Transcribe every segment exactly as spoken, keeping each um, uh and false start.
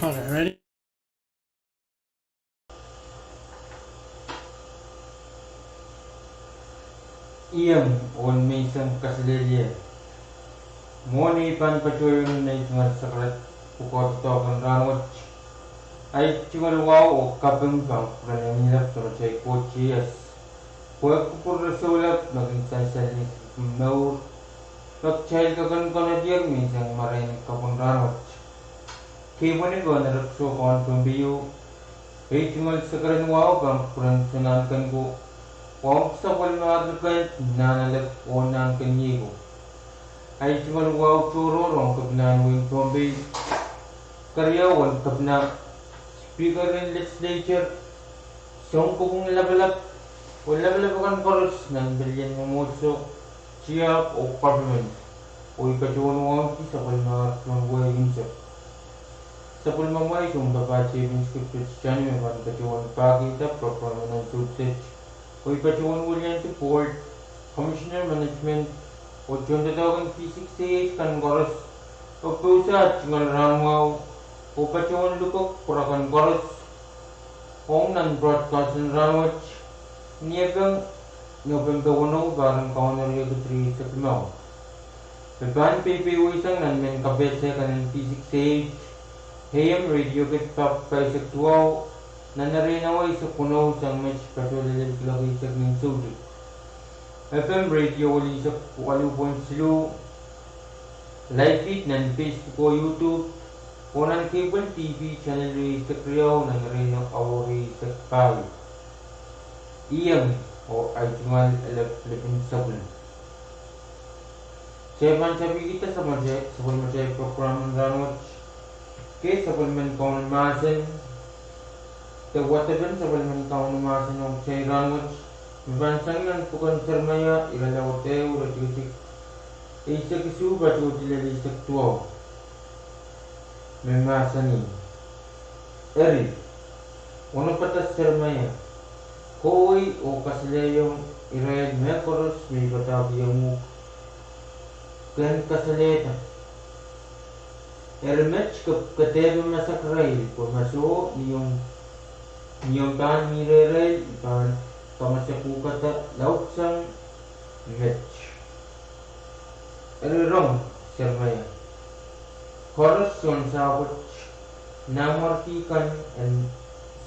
Iang oh menseng kaselehlie. Mwohn ei pahn patohiong nei tungoal sakaradahn pwukoa doadoahk en rahnwet, ahi tungoal wahu oh kaping pahn kupwuren Ngehn Lapalap, Samatail Koht Sises, pwe kupwur re soulap me kin sansal ni mour, me kitail kak kin konehdier menseng marain kapw en rahnwet. Kei pwene ko en erekiso ko en Pohnpei, ei tungoal sakaradahn wahu pahn kupwuren Sounankenko, wahu sapwellimomwi kan, Nahnalek oh Nahnkeniei ko. Ahi tungoal wahu tohrohr ong Kepina en wehin Pohnpei, keriau en Kepina, Speaker en Legislature, Sounkopwung Lapalap, oh lapalap akan koaros nan pelien mwomwohdiso, tiahk oh government, oh I patohwan wauneki sapwellimomwi kan wehi unsek. Sapwellimomwi sounpapah James Kiptich Tani me pahn patohwan pahkihda program en nan soutik, oh I patohwan weliandi board, commissioner management, oh tohndoadoahk en V six A H kan koaros, oh pousa tungoal rahnwahu, oh patohwan lukok pwuroa kan koaros ong nan broadcast en rahnwet, ni Epeng, Nopempe weneu, pahr en Kauno riekid rieisek limau. Me pahn peipeisang nan mehn kapehse kan en V six A H, A M radio kid pahpa eisek duwau, nan erein awa eisek weneu sang met patoh lel kuloak eisek ni soutik. F M radio welieisek waluh pwoint siluh, live feed nan Facebook oh YouTube, oh nan cable T V channel rieisek riau nan erein awa rieisek pahieu. Iang oh ahi tungoal lepin sapwellime. Kitail pahn sapwellimatail, sapwellimatail program en rahnwet, kei sapwellimen Kauno mahsen, de wadepen sapwellimen Kauno mahsen ong kitail rahnwet, me pahn sang nan pwuken Seremaia, irelaud ehu, iretikitik eisek isuh patohdi lel eisek duwau. Me mahsanih: Eri, onopada Seremaia, kohwei oh kasalehiong irail mehkoaros me I padahkihong uhk ken kasalehda. Eri met, ke, ke dehr masak irail, pwe ma soh, ni omw, ni omw pahn mih rehrail, I pahn kamasepwuhkada laudsang met. Eri rong, Seremaia, koaros soun sahpwet, nanmwarki kan en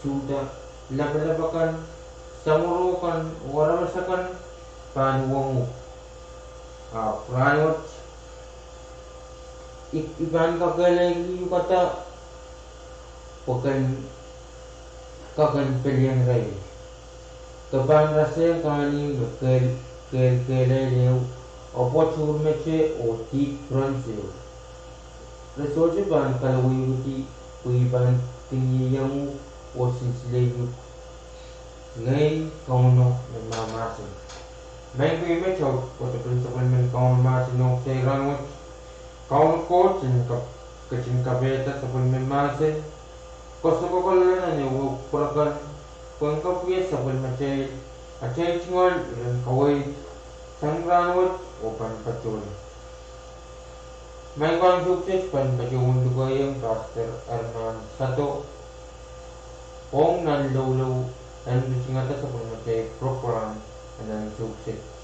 Suhda, lapalap akan, samworo kan, oh aramas akan pahn uhwong uhk. Ahpw rahnwet I, I pahn kakehlailih uhk pwe ke en, ke en pelian irail. Ke pahn rasehng kahnimw me kehl, kehl, kehlail ehu, oh pwoatur mete oh dihp bronze ehu. Re sohte pahn kaloweiukidi, pwe I pahn kin ieiang uhk oh sinsile uhk. Ngehi Kauno me mahmahsen. Maing ko, met wadepen sapwellimen Kauno mahsen ong kitail rahnwet. Kauno Koht, en kap-, ketin kapaiada sapwellime mahsen, koasoakoakoala nan ehuehu kupwur akan, pwehn kapwaiada sapwellimatail, atail tungoal iren kaweid sang rahnwet oh pahn patohla. Maing ko, ahnsou kiset pahn patohwan lukehiong Pastor Herman Sado ong nan loulou en ritingada sapwellimatail program en ahnsou kiset.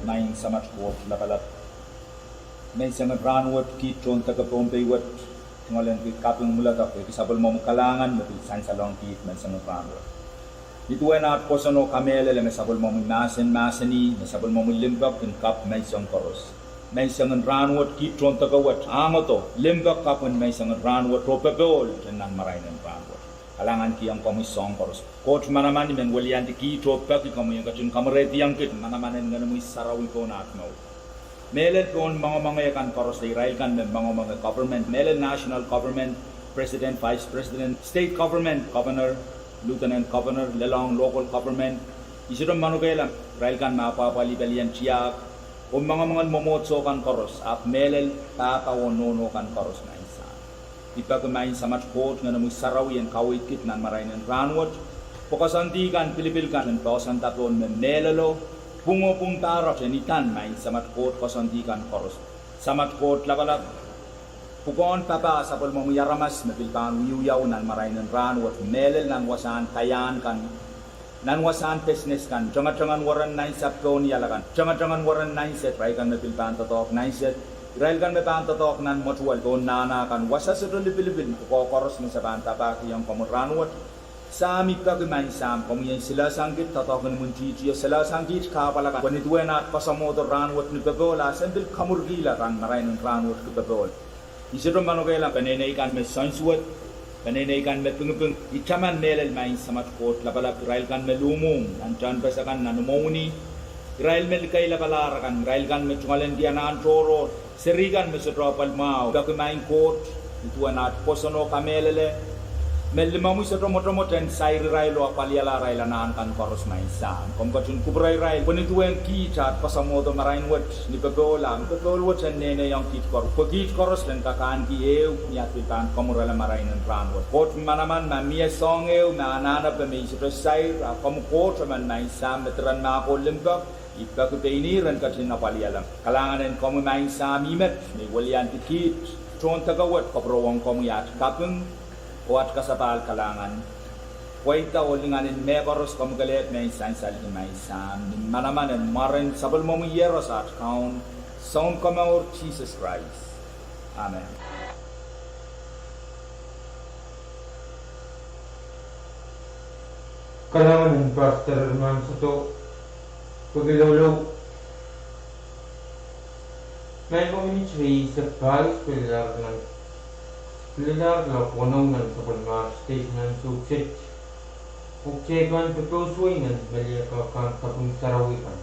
Maing Samat Koht Lapalap, menseng en rahnwet kiht tohn deke Pohnpei wet, tungoal en pil kaping mwuledek, pwehki sapwellimomwi kalahngan me pil sansalong kiht menseng en rahnwet. Nin duwen aht pwoson oh kamehlele me sapwellimomwi mahsen mahsanih, me sapwellimomwi limpoak kin kapw menseng koaros. Menseng en rahnwet kiht tohn deke wet, ahngado, limpoak kapw en menseng en rahnwet oh popohl nan marain en rahnwet. Kalahngankihong komwi soahng koaros. Koht manaman, I men weliandi kiht oh peki komwi en ketin kamwerehdiong kiht manaman en Ngenomwi Sarawi pohn aht mour. Mehlel pohn moangomwenge kan koaros, irail kan me moangomwenge government, mehlel national government, president, vice president, state government, governor, lieutenant governor, lelohng local government, I sohte manokehla irail kan me apwahpwalih pelien tiahk oh moangomwengen mwomwohdiso kan koaros, ahpw mehlel pahpa oh nohno kan koaros, Maing Sahm. I peki Maing Samat Koht Ngenomwi Sarawi en kaweid kiht nan marain en rahnwet, pwe koasoandi kan, pilipil kan en poahsoanda pohn me mehlelo, pwung oh pwung pahrek en idan, Maing Samat Koht, koasoandi kan koaros. Samat Koht Lapalap, pwukoahn papah sapwellimomwi aramas me pil pahn wiewiawi nan marain en rahnwet, mehlel nan wasahn kaiahn kan, nan wasahn pesnes kan, tengetengen weren nainsapw pohn iala kan, tengetengen weren nainset, irail kan me pil pahn doadoahk nainset, irail kan me pahn doadoahk nan mwetuwel pohn nahna kan, wasa sohte lipilipil, pwukoa koaros me se pahn papahkihong komwi rahnwet. Sahm, I peki maing Sahm, komwi en silahdahng kiht doadoahk en imwintihtio, silahdahng kiht kahpwal akan, pwe ni duwen at koasoamwohdo rahnwet ni popohl, a se pil kamwurkihla nan marain en rahnwet ki popohl. I sohte manokehla peneinei kan me soansuwed, peneinei kan me pingiping. I taman mehlel maing Samat Koht Lapalap, irail kan me luhmwuhmw nan tehnpas akan, nan imwowini, irail me likeilapalahr akan, irail kan me tungoalenki anahn tohrohr, seri kan me sohte apwal mwahu. Peki maing Koht, ni duwen at pwoson oh kamehlele, me limomwi sohte mwotomwot en sair irail oh apwaliala arail anahn kan koaros maing Sahm. Komw ketin kupwure irail pwe ni duwen kiht at koasoamwohdo marain wet ni popohl, a ni popohl wet en nehnehiong kiht koaros, pwe kiht koaros en kak ahneki ehu ni at pil pahn kamwurala marain en rahnwet. Koht manaman, ma mie soahng ehu me anahnepe me I sohte sair, a komw Koht emen maing Sahm me diren mahk oh limpoak, I peki pein ih en ketin apwaliala. Kalahngan en komwi maing Sahm, I met me I weliandi kiht tohndoke wet, kupwurowong komwi at kaping oh at kasapahl kalahngan. Pweida oh lingan en mehkoaros komwi kelehpw me I sansalki maing Sahm, ni manaman en mwaren sapwellimomwi Iehros at Kaun, Sounkomour Sises Krais. Amen. Kalahngan en Pastor Mansato, pwehki loulou. Maing kominiti rieisek pais pil lel nan, pil lel nan loalokaiahn nan sapwellimomwi station nan Sauk State. Pwukoa kitail pahn popohsang nan melieka kan kaping sarawi kan.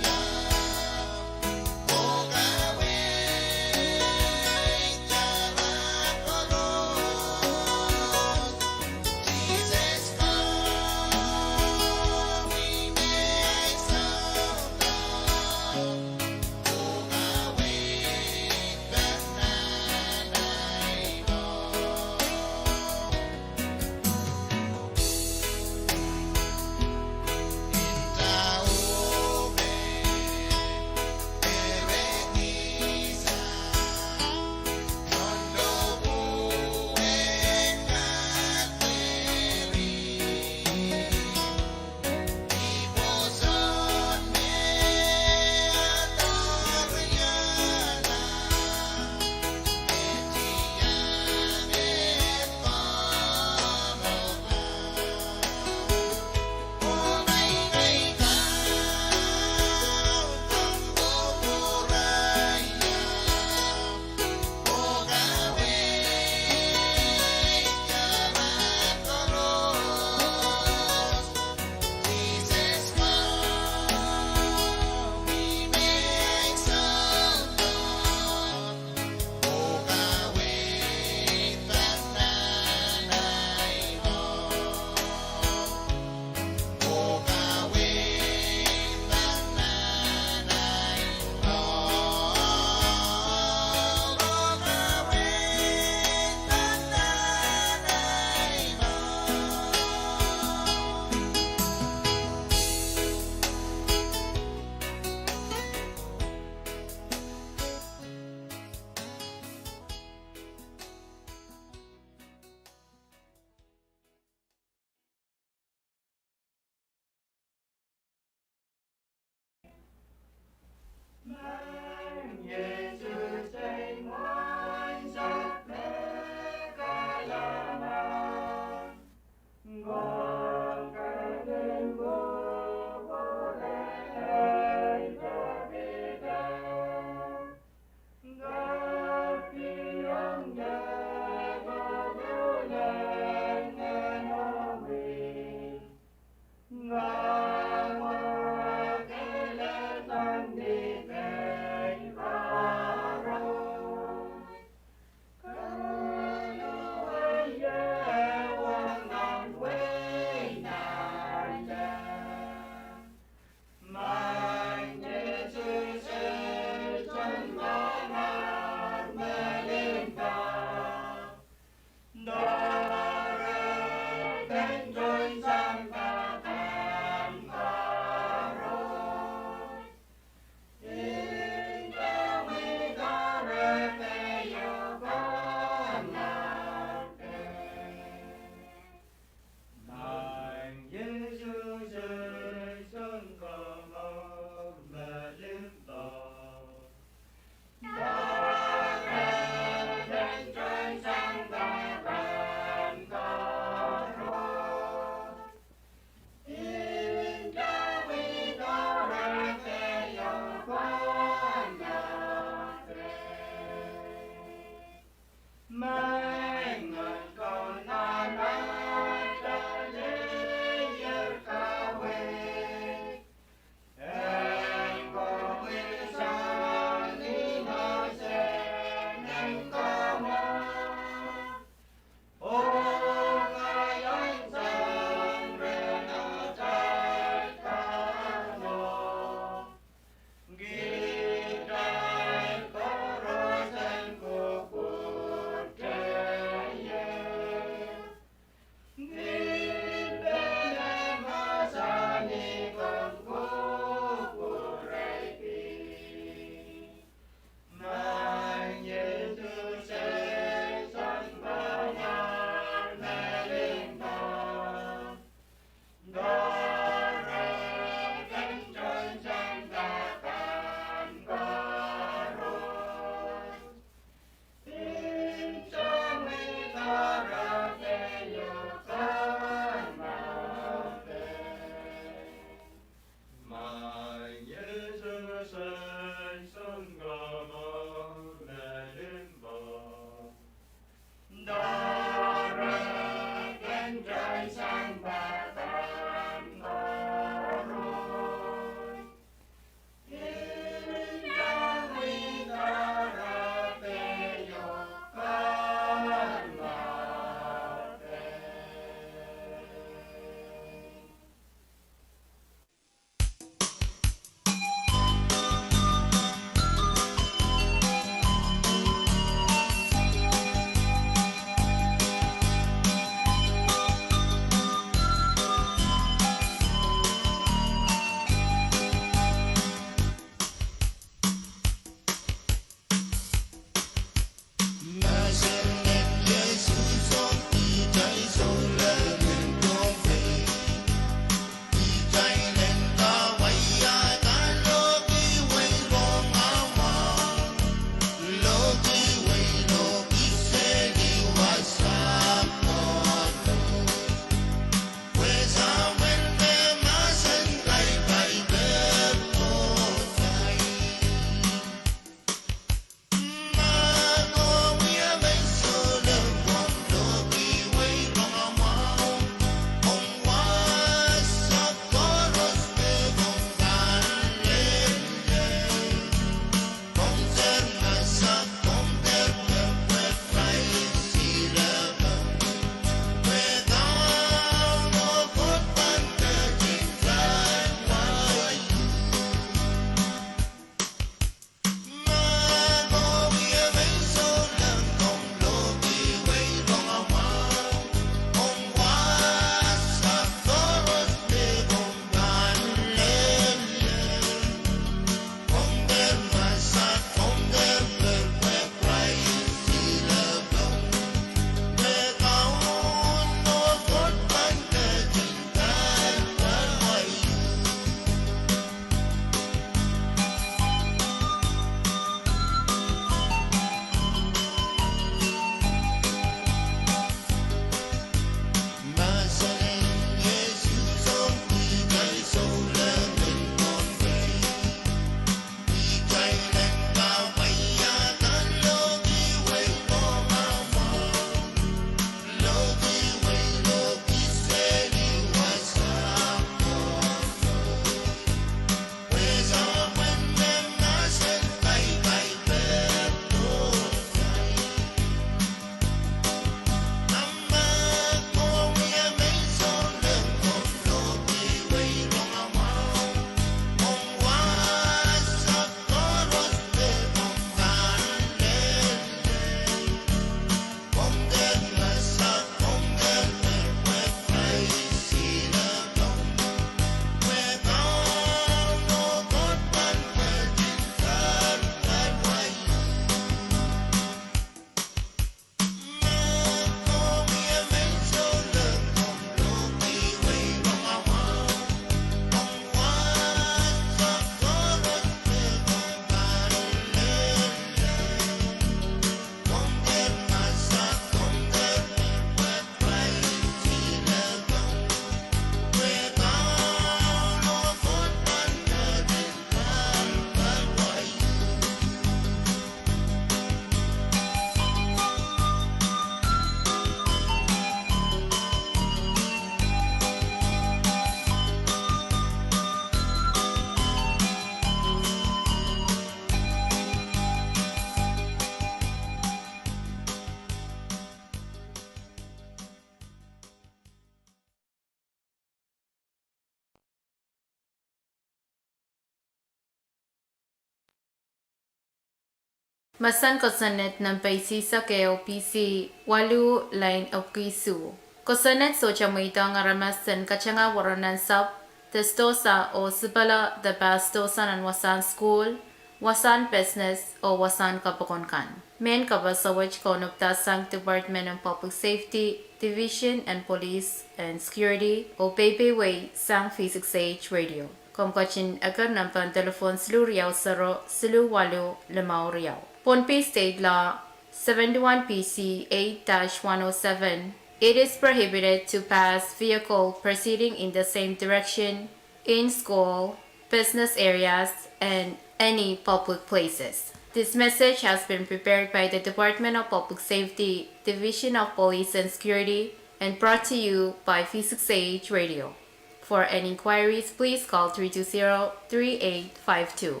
Mahsen kosonned nempe isihsek ehu, P C waluh, lain epwiki isuh. Kosonned sohte mweidohng aramas en katanga woro nansapw de sidohsa oh sipala de pahsidohsa nan wasahn sukuhl, wasahn pesnes oh wasahn kapokon kan. Mehn kapaso wet kaunopdahsang Department of Public Safety, Division en Police and Security, oh peipeieisang V six H Radio. Komw ketin eker nempehn delepwohn siluh riau sero siluh waluh limau riau. Pohnpei State Law seventy-one P C eight dash one oh seven, it is prohibited to pass vehicle proceeding in the same direction in school, business areas, and any public places. This message has been prepared by the Department of Public Safety, Division of Police and Security, and brought to you by V six H Radio. For any inquiries, please call three two zero, three eight five two.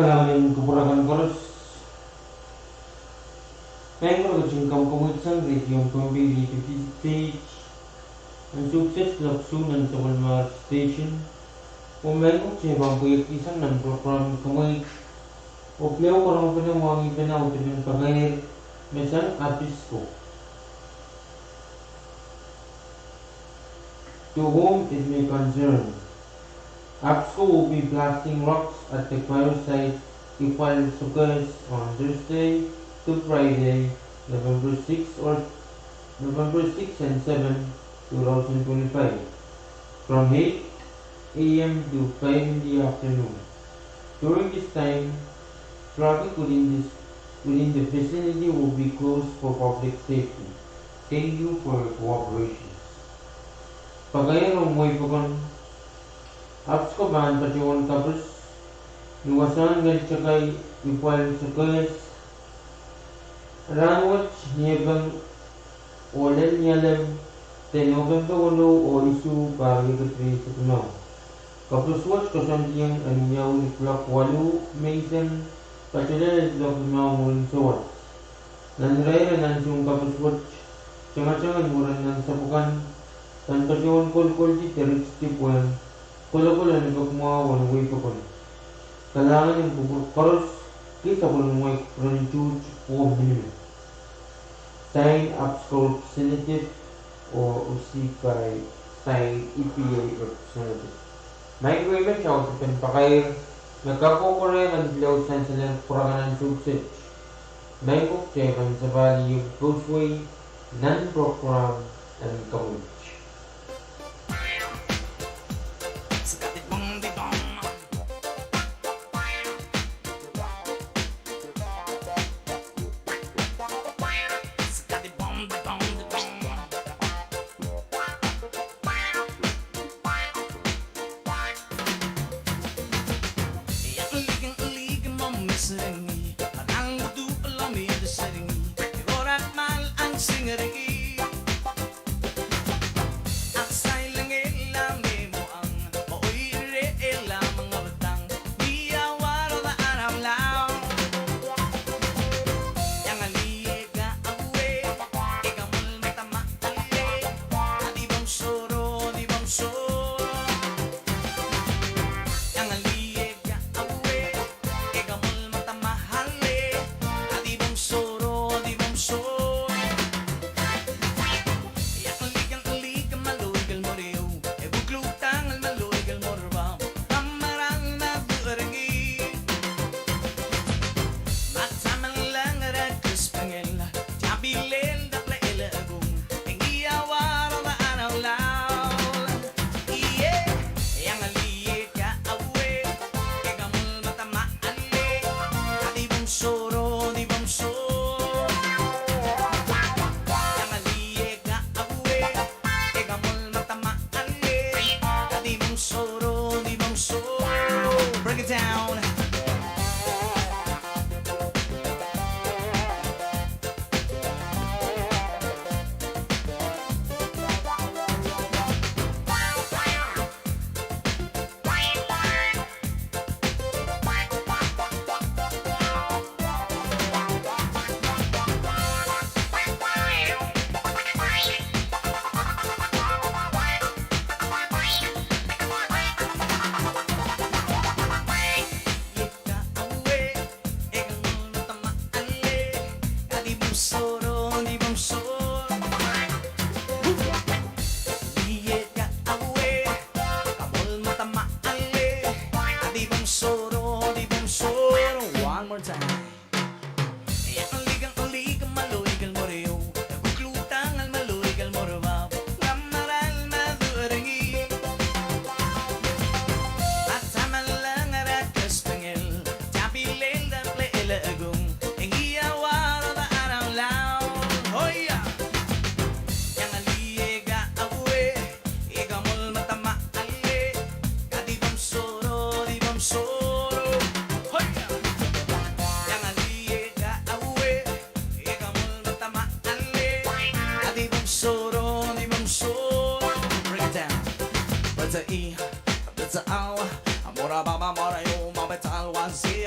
Kalahngan en kupwur akan koaros. Maing ko, re ketin kamwkamwei sang radio en Pohnpei radio station. Ansou kiset kuloak isuh nan sapwellimomwi station. Oh maing ko, kitail pahn pweiekdi sang nan program kamwei. Oh pil ehu karongpene, mwahngih pene, oh dipen pakair me sang Apisco. To whom it may concern, Apisco will be blasting rocks at the Kairos site, Ipwal Sokehs, on Thursday to Friday, November six or November six and seven, two thousand twenty-five, from eight a m to five in the afternoon. During this time, traffic within this, within the vicinity will be closed for public safety. Thank you for your cooperation. Pakair ong wehi pokon, Apisco pahn patohwan kapis ni wasahn ngehl takai Ipwal Sokehs, rahnwet Niepeng oh lel Nialem, de Nopempe weneu oh isuh, pahr riekid rieisek limau. Kapis wet koasoandiong en wiawi kuloak waluh menseng, patohlel kuloak limau mwurin sewese. Nan irair en ansou en kapis wet, tangatang en mwurin nan sapwkan pahn patohwan kolkoldi de ritidi pwehn kolokol en ipek mwahu en wehi pokon. Kalahngan en kupwur koaros ki sapwellimomwi ren tuht oh minimin. Sign, Apisco Representative, oh received by sign, E P A Representative. Maing ko, met audepen pakair me kak kohkohre nan pil ehu sansal en kupwur akan ansou kiset. Maing ko, kitail pahn sapahl ie pouswei nan program en kamwei.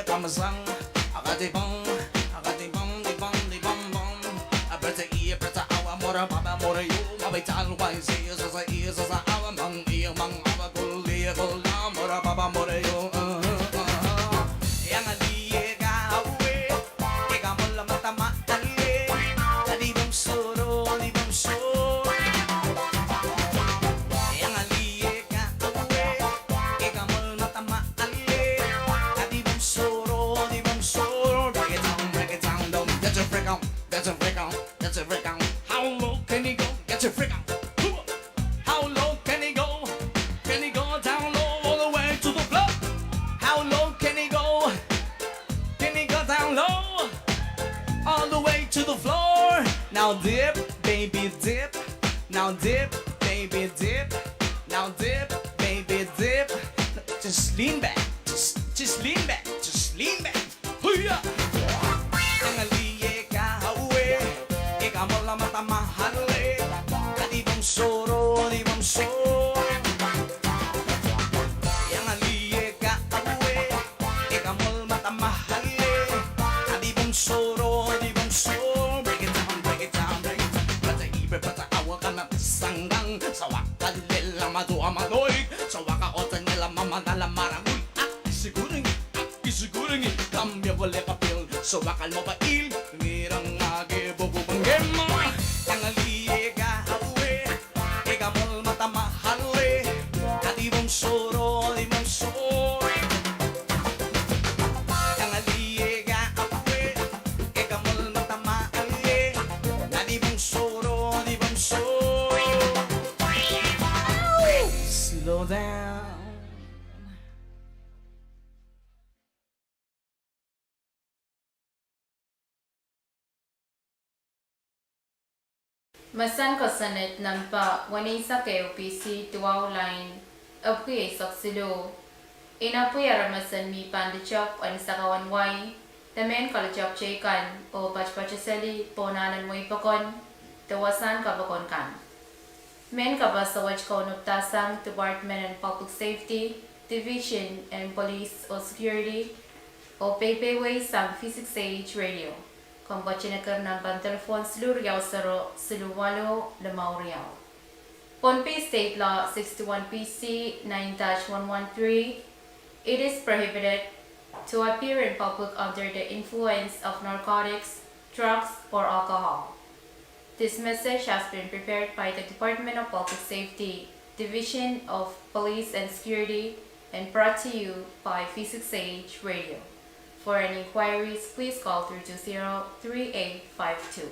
Kamasang, akadipong, akadipong, dipong, dipong, pong. Apete ie, apete awa, mora baba, mora io, mapai tal wai si, sasa ie, sasa awa, mang ie, mang awa, kul ie, kul ia, mora baba, mora io, uh, uh, uh. Iang alie ka awe, ika mola mata ma ale, adipong soro, adipong soro. Iang alie ka awe, ika mola mata ma ale, adipong soro, adipong soro. Break it down, break it down, down. Get your freak on, get your freak on, get your freak on. How low can you go? Get your freak on. How low can you go? Can you go down low all the way to the floor? How low can you go? Can you go down low all the way to the floor? Now dip, baby, dip. Now dip, baby, dip. Now dip, baby, dip. Just lean back. Just, just lean back. Just lean back. Hoo-yah! Iang alie ka awe, ika mola mata ma ale, adipong soro, adipong soro. Iang alie ka awe, ika mola mata ma ale, adipong soro, adipong soro. Break it down, break it down, break it down. Pata ipe, pata awa, kana sangkang. Sawaka lella mado amanoik. Sawaka otangela mamanala marangui. Ah, isikuringi. Isikuringi, kamie pwele kapil, so wakal mopa il, ngirang age boku bangema. Iang alie ka awe, ika mola mata ma ale, adipong soro, adipong soro. Iang alie ka awe, ika mola mata ma ale, adipong soro, adipong soro. Slow down. Mesen kosonned nempe weneisek ehu B C, duwau lain epwiki eisek siluh. Inepwiki aramas en mi pahn lutepw en sakau en wai, de mehn kalutepw teikan, oh patpateseli pohn ahnen weipokon de wasahn kapokon kan. Mehn kapas wet kaunopdahsang Department en Public Safety, Division en Police oh Security, oh peipeisang V six H Radio. Komw patohwan eker nempen telephone siluh riau sero siluh waluh limau riau. Pohnpei State Law sixty-one B C nine dash one one three, it is prohibited to appear in public under the influence of narcotics, drugs, or alcohol. This message has been prepared by the Department of Public Safety, Division of Police and Security, and brought to you by V six H Radio. For any inquiries, please call three two zero three eight five two.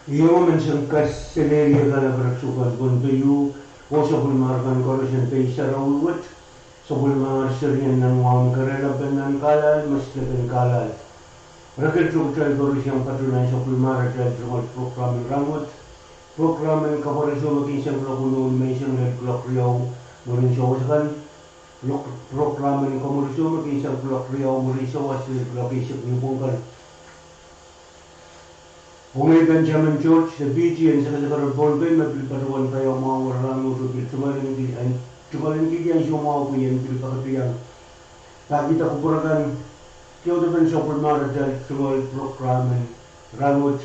Ih emen seng kaselehlie kalelapak rehn sukuhl en Pohnpei oh sapwellimomwi kan koaros en pei sarawi wet, sapwellimomwi serien nan wahn kerehla pen nan kahlap, me sehse pen kahlap. Rekid tohto kitail koaros iang patohwan sapwellimatail tungoal prokram en rahnwet. Prokram en kapwuredo me kin sang kuloak weneu menseng lel kuloak riau mwurin sewese kan. Prok-, prokram en komwuriso me kin sang kuloak riau mwurin sewese lel kuloak eisek nipwong kan. Ong ngehi Benjamin George, Deputy en Sekeseker en Pohnpei, me pil patohwan paiamwahu rahnwet oh pil tungoal en ki-, en tungoal en kihdi ansou mwahu pwe I en pil pekipeiang pahkihda kupwur akan, kihdo pen sapwellimatail tungoal prokram en rahnwet.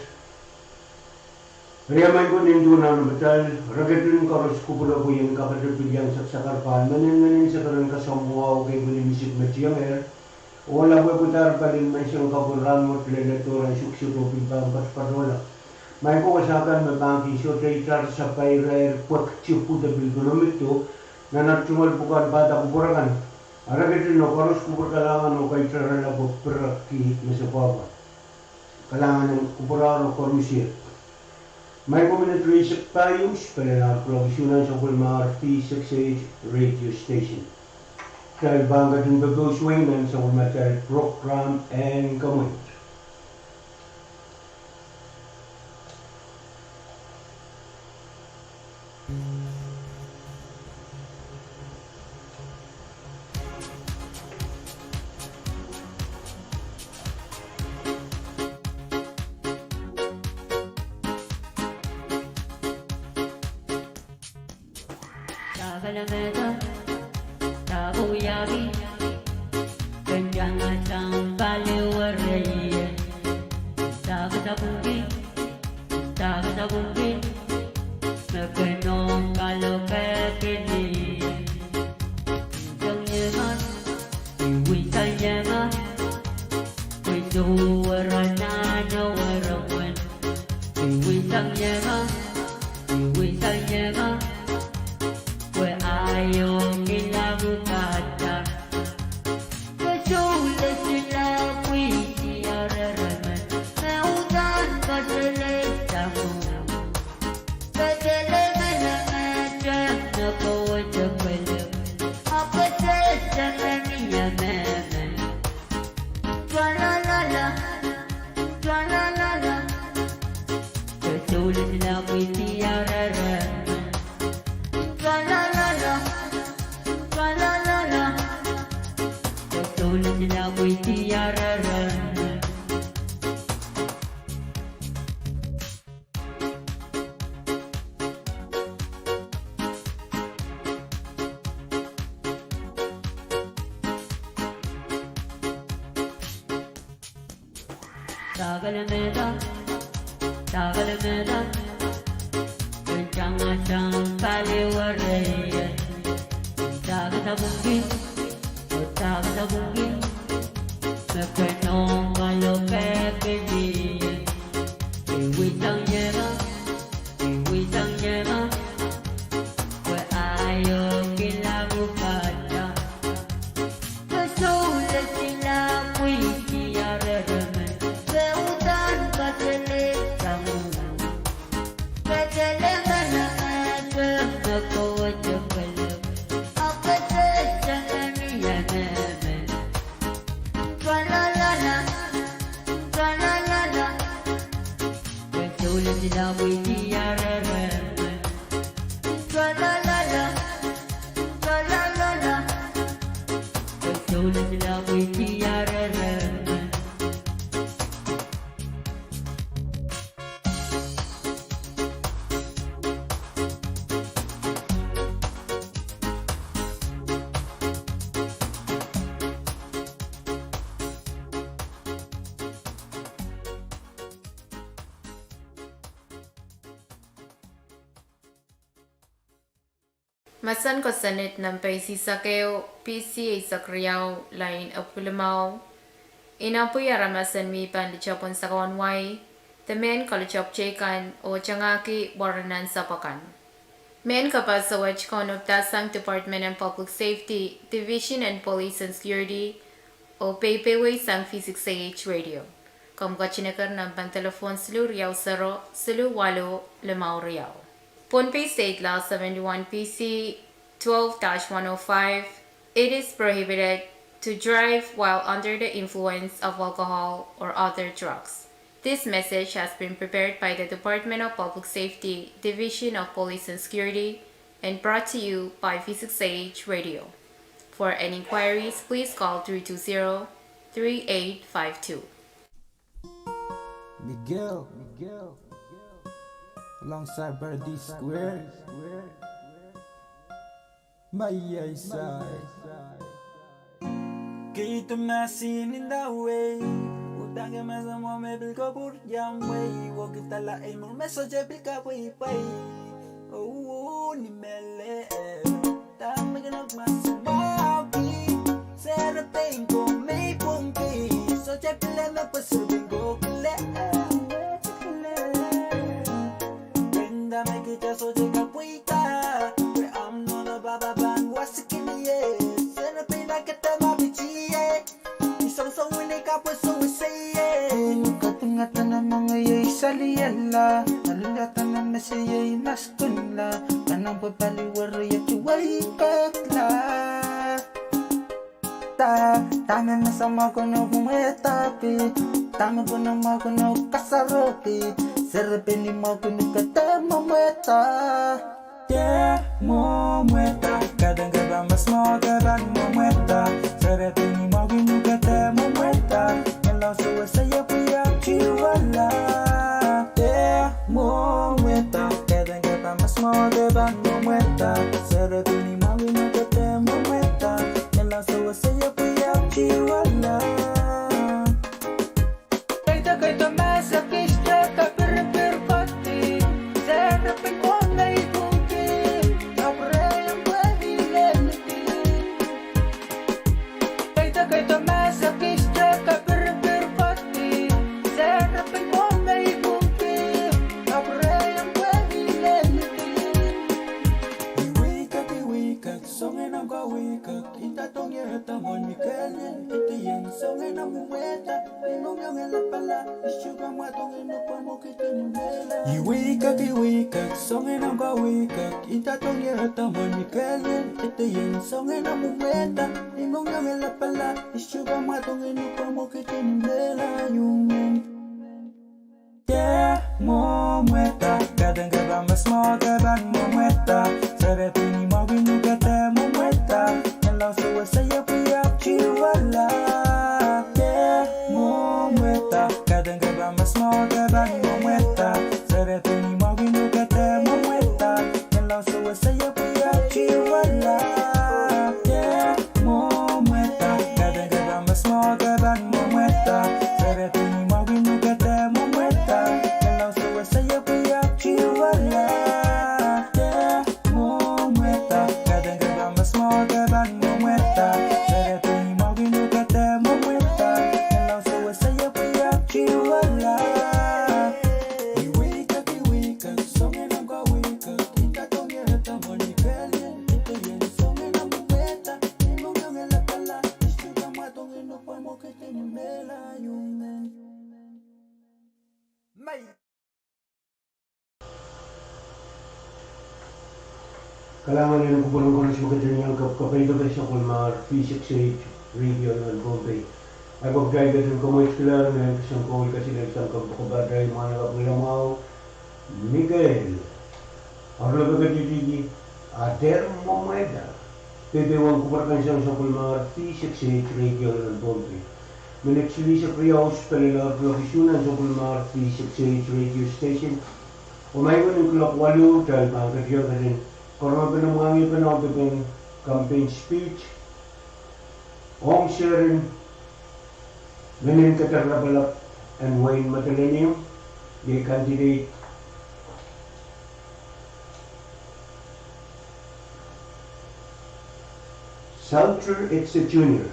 Eri maing ko, nin duwen nan patail, rekid en koaros kupwure pwe I en kapatahieng pil iang sakasakar pahn mehn ngehn sekeren kasamwo, kei pwili misik me tiengehr, oh lapwehpwudahr pali menseng kapwurehn rahnwet lel doadoahk en suksuk oh pil pahn patopatohla. Maing ko, wasa kan me pahn kin sohte itar sapairair pwehki pwuhdo pil konomito, nan ar tungoal pwukan pahda kupwur akan. Rekid en koaros kupwur kalahngan oh kaitarala pwe piraki me se pwapwa. Kalahngan en kupwur aro koarusie. Maing ko, minit rieisek pahieu, pil nan kuloak isuh nan sapwellimatail P six eight radio station. Kitail pahn ketin pepous wehi nan sapwellimatail prokram en komour. Mahsen kosonned nempe eisek ehu, P C eisek riau, lain epwiki limau. Inopwi aramas en mi pahn lutopwon sakau en wai, de mehn kalutok teikan oh tangahki waranan sapwakan. Mehn kapaso wet kaunopdahsang Department en Public Safety, Division en Police and Security, oh peipeiwei sang V six A H Radio. Komw ketin eker nempen telephone siluh riau sero, siluh waluh, limau riau. Pohnpei State Law seventy-one P C twelve dash one oh five, it is prohibited to drive while under the influence of alcohol or other drugs. This message has been prepared by the Department of Public Safety, Division of Police and Security, and brought to you by V six A H Radio. For any inquiries, please call three two zero, three eight five two. Miguel, Miguel, alongside Brother D Square. Mai iei sai. Kihda mahsen inda wei, udahn ke mahsen mwo me pil kapwuriamwei, wokidala ei mwo me sohte pil kapweipwei. Oh, ni mele, dahme ke nohk mahsen mwoki, serepein ko me pwongki, sohte pil me pwe serepein ko kile. Inda me kihda sohte kapweida, pwe ahmw nohno pahpa pahn wahsikin ie, serepein akete ma piti ie, I songosong wini kapwe sewese ie. Kadingada nan mengei ei saliala, aliada nan mesei ei maskunla, kanang pwe pali were ie tuwei kakla. Da, dahme me sa mwahu ke nohk mwehda pil, dahme ke nohk mwahu ke nohk kasaro pil, serepein ni mwahu ke nohk kede mwomwehda. Deh mwomwehda, kaidehn ke pahn mahs mwo ke pahn mwomwehda. Serepein ni mwahu ke nohk kede mwomwehda. Melausewese ie pwe iang tiwala. Deh mwomwehda, kaidehn ke pahn mahs mwo ke pahn mwomwehda. Serepein ni mwahu ke nohk kede mwomwehda. Melausewese ie pwe iang tiwala. Kaidehn kaidehn mahs kihda kapirinpir koti, serepein ko me pwongki, kapwurehiong pwe I leliki. Kaidehn kaidehn mahs kihda kapirinpir koti, serepein ko me pwongki, kapwurehiong pwe I leliki. Iwei kak, iwei kak, soangen ahmw kawei kak, inda dohng ie ede mwohn Mikael, ede ien soangen ahmw mwomwehda. Iwei kak, iwei kak, soangen ahmw kawei kak, inda dohng ie ede mwohn Mikael, ede ien soangen ahmw mwomwehda. Deh mwomwehda, kaidehn ke pahn mahs mwo ke pahn mwomwehda. Serepein ni mwahu ke nohk kede mwomwehda. Melausewese ie pwe iang tiwala. Deh mwomwehda, kaidehn ke pahn mahs mwo ke pahn mwomwehda. Serepein ni mwahu ke nohk kede mwomwehda. Melausewese ie pwe iang tiwala. Deh mwomwehda, kaidehn ke pahn mahs mwo ke pahn mwomwehda. Serepein ni mwahu ke nohk kede mwomwehda. Melausewese ie pwe iang tiwala. Deh mwomwehda, kaidehn ke pahn mahs mwo ke pahn mwomwehda. Serepein ni mwahu ke nohk kede mwomwehda. Melausewese ie pwe iang tiwala. Iwei kak, iwei kak, soangen ahmw kawei kak, inda dohng ie ede mwohn Mikael, ede ien soangen ahmw mwomwehda. Kalahngan en kupwuren koaros me ketin iang kak kapeidek sapwellimomwi V six A H Radio nan Pohnpei. Ahi pahn kitail ketin kamweitkihla me kesempwal ketin en sang kapakapatail mwahnakapw ngilamwahu Mikael. Oaralap ketitiki, a deh mwomwehda. Peipein kupwur kan sang sapwellimomwi V six A H Radio nan Pohnpei. Minit silihsek riau sohte lel oaralap isu nan sapwellimomwi V six A H Radio Station. Oh ma iei nin kuloak waluh, kitail pahn ketin ketin koarohng pene mwahngih pene audepen campaign speech ong Seren, Menin Kedirepwalap en Wehin Madolenihmw, iei candidate Salter Exe Junior,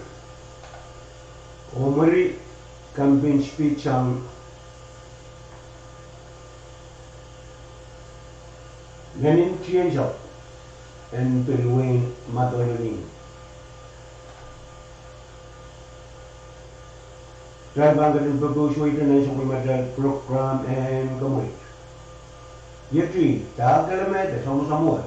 oh mwuri campaign speech sang Menin Tiensok en pil Wehin Madolenihmw. Kitail pahn ketin pepehs weite nan sapwellimatail program en kemweit. Iet, da kele me de samwasamwe.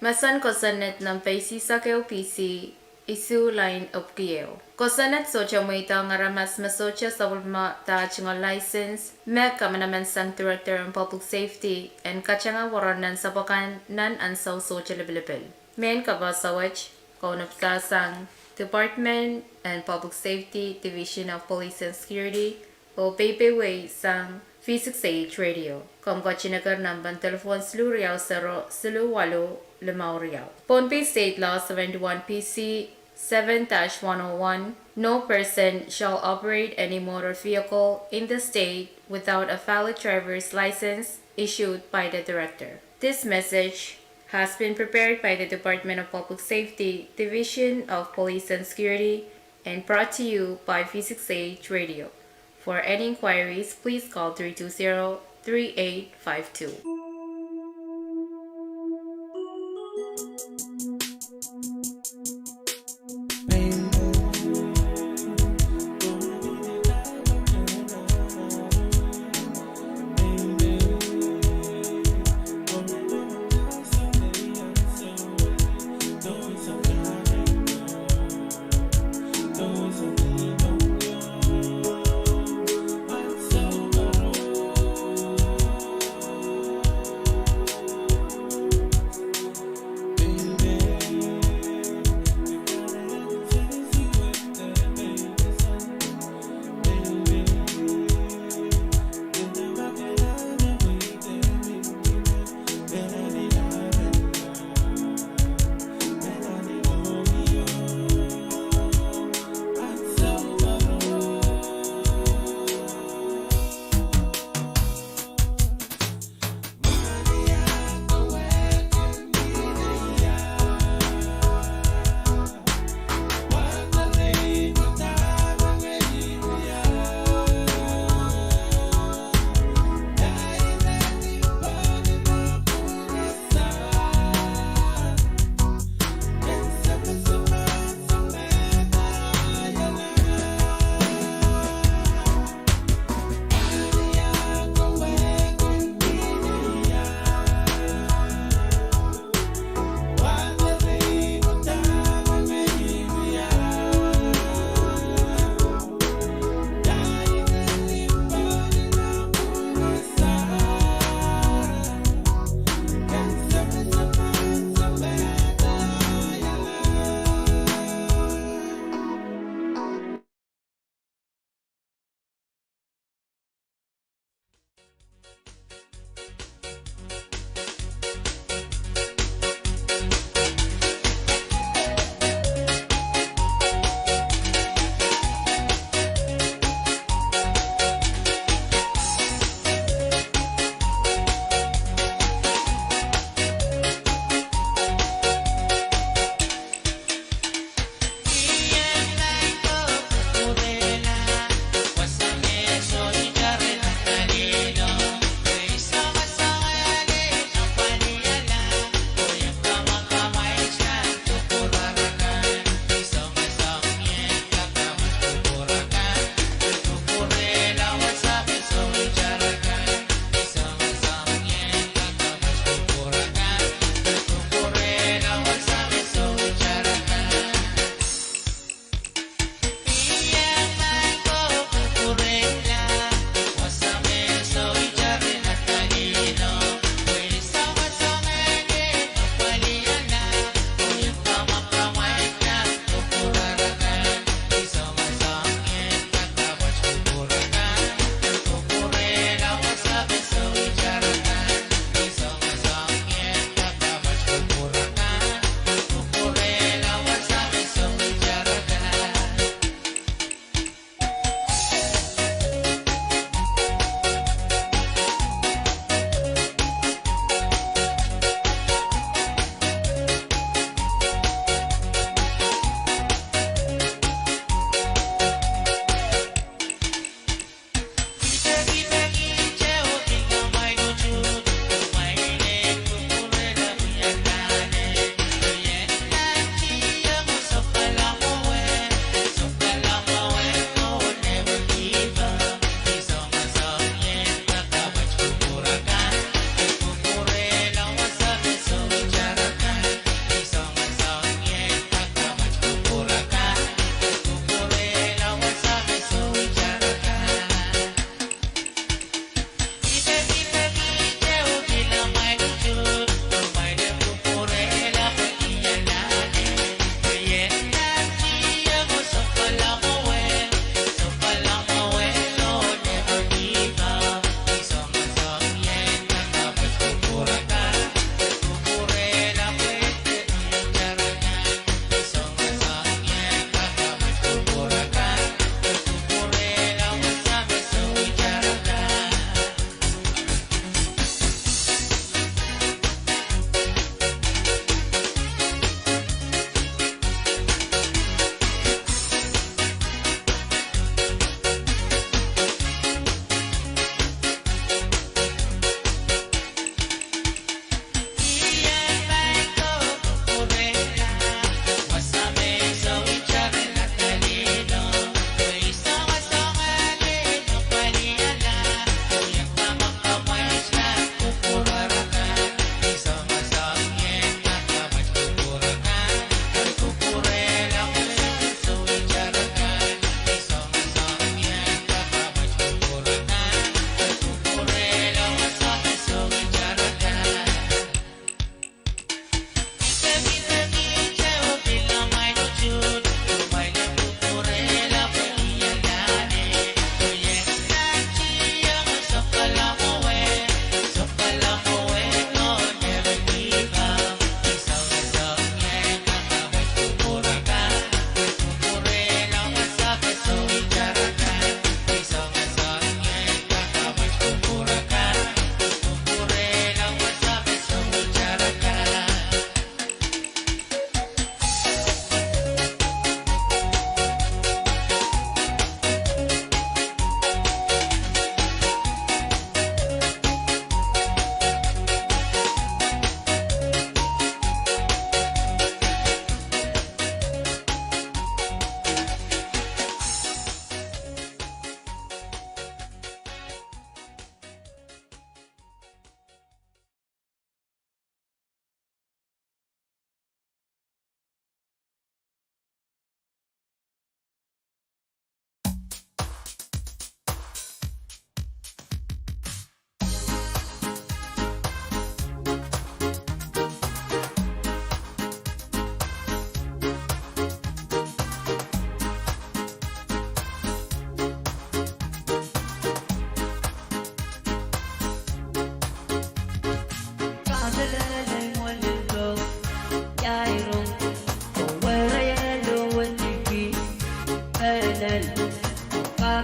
Mahsen kosonned nan peisihsek ehu P C, isuh lain epwiki ehu. Kosonned sohte mweidohng aramas me sohte sapwellimada tungoal license me kamanaman sang Director en Public Safety en katanga warohng nan sapwukan nan ansou sohte lipilipil. Mehn kapohso wet kaunopada sang Department en Public Safety, Division of Police and Security, oh peipeiwei sang V six A H Radio. Komw ketin eker nempehn telephone siluh riau sero siluh waluh limau riau. Pohnpei State Law seventy-one P C seven dash one oh one, no person shall operate any motor vehicle in the state without a valid driver's license issued by the director. This message has been prepared by the Department of Public Safety, Division of Police and Security, and brought to you by V six A H Radio. For any inquiries, please call three two zero, three eight five two.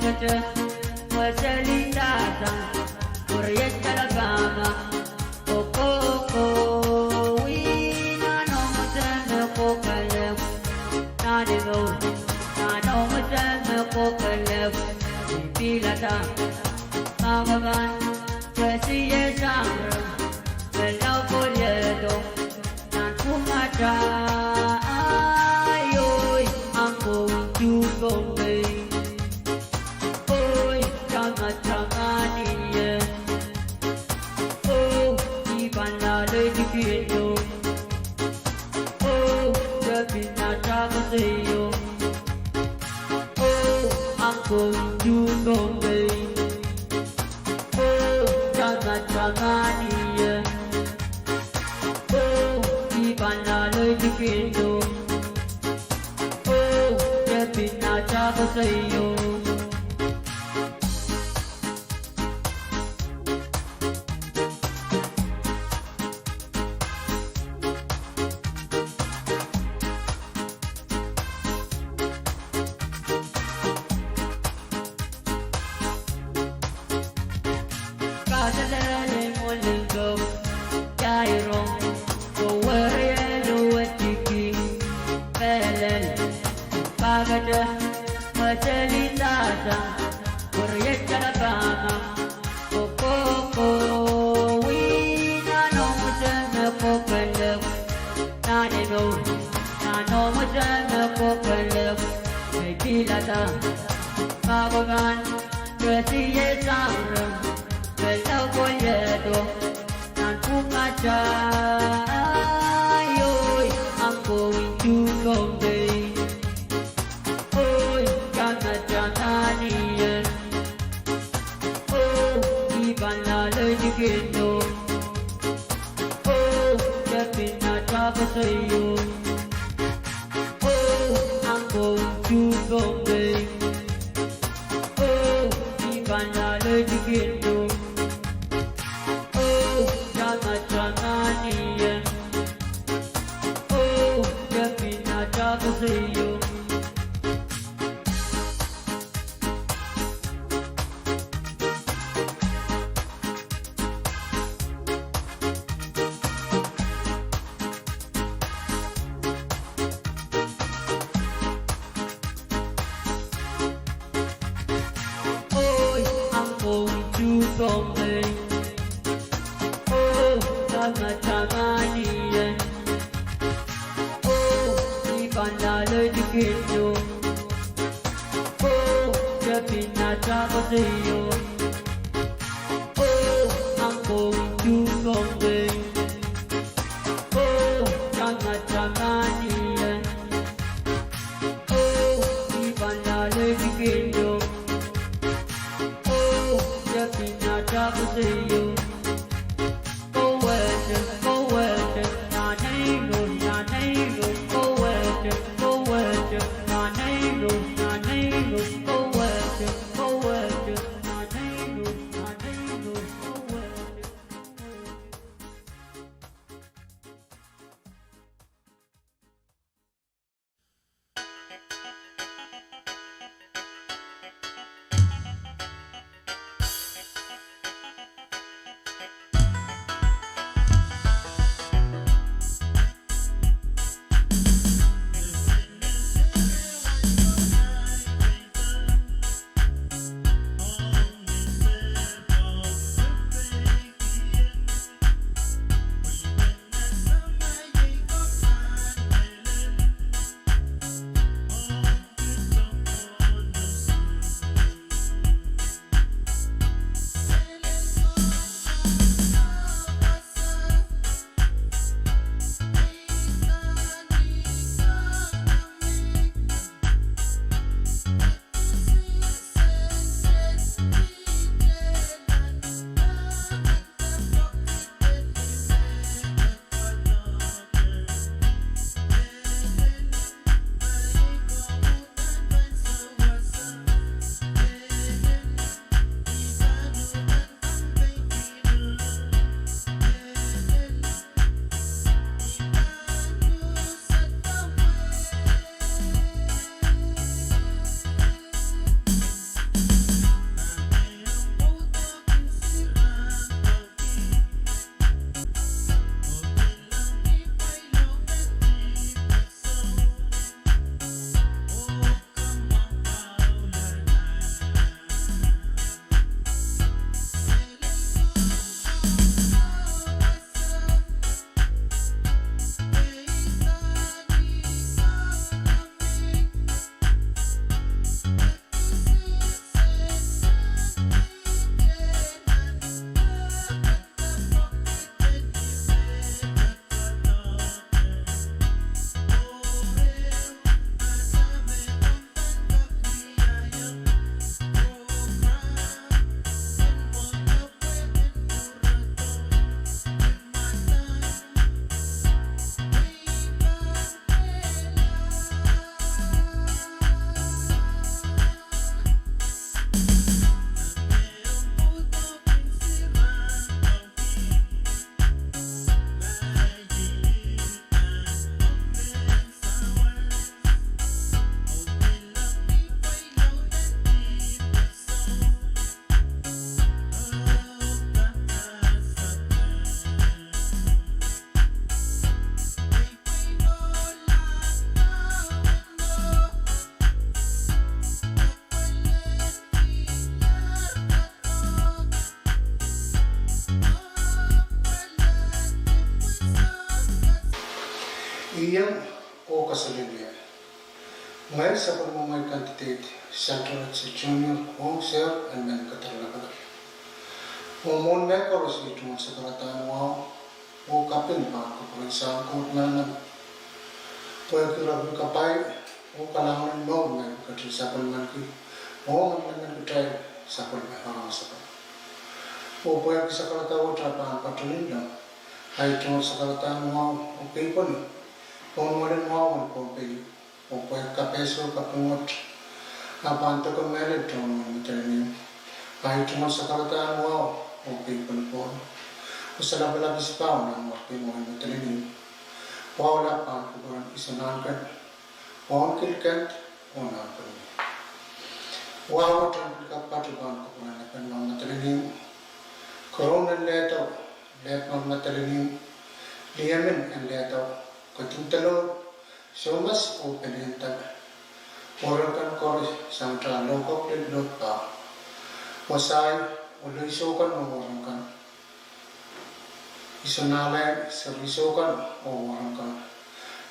Kete, mweseli sasa, pwuriet kalapama, kokoko, wi, nan omw mwesen me kokelek, nan imou, nan omw mwesen me kokelek, ipilada, makaman, kesiye sang rem, me lao koliedo, nan pwungata, ai, oi, I'm going to Bombay. Oi, tama tama nie. Oh, I pahn laleidi kihdo. Oh, kepina takaseio. Oh, I'm going to Bombay. Oh, tama tama nie. Oh, I pahn laleidi kihdo. Oh, kepina takaseio. Kaselel imwilin dok, kairo, koweriel wetiki, pelel, kakete, mweseli sasa, pwuriet kalapama, kokoko, wi, nan omw mwesen me kokelek, nan imou, nan omw mwesen me kokelek, me pilada, makaman, kesiye sang rem, me lao koliedo, nan pwungata, ai, oi, I'm going to Bombay. Oi, tama tama nie. Oh, I pahn laleidi kihdo. Oh, kepina takaseio. Oh, I'm going to Bombay. Oh, I pahn laleidi kihdo. Oh, tama tama nie. Oh, kepina takaseio. Oi, I'm going to Bombay. Oh, tama tama nie. Oh, I pahn laleidi kihdo. Oh, kepina takaseio. Oh, I'm going to Bombay. Oh, tama tama nie. Oh, I pahn laleidi kihdo. Oh, kepina takaseio. Kowehte, kowehte, nan imou, nan imou, kowehte, kowehte, nan imou, nan imou, kowehte, kowehte, nan imou, nan imou, kowehte, kowehte. Oh kaselehlie, ngehi sapwellimamwail candidate Shadrach Junior Ong Ser en Meninkeder Lapalap. Oh mwohn mehkoaros ei tungoal sakaradahn wahu oh kaping pahn kupwuren Sahm Koht manaman, pwehki irair en kapai oh kalahngan en mour me I ketin sapwellimaniki ong emenemen kitail sapwellime aramas akan. Oh pwehki sakarada wet ah pahn patohwan lap, ahi tungoal sakaradahn wahu oh keipweni pohn wahlen wahu en Pohnpei, oh pwehki kapehse oh kaping wet ah pahn deke mehlel tohn wehin Madolenihmw, ahi tungoal sakaradahn wahu oh keipweni pohn, oh salapalap isipahu nan wehin Madolenihmw. Wahu lap pahn kupwuren Iso Nahnken, Wauneki Kent, oh Nahnken. Wahu wet en pil kak patoh pahn kupwuren Lepin Madolenihmw, Keroun en Lehdau, Lehpman Madolenihmw, Liemin en Lehdau, Keding Delour, Somas oh Pelienda, Werei kan koaros, sang ta Lokok lel Lokpa, Wasai, oh Leiso kan oh Werei kan, Iso Nahlel, Seri Iso kan oh Werei kan,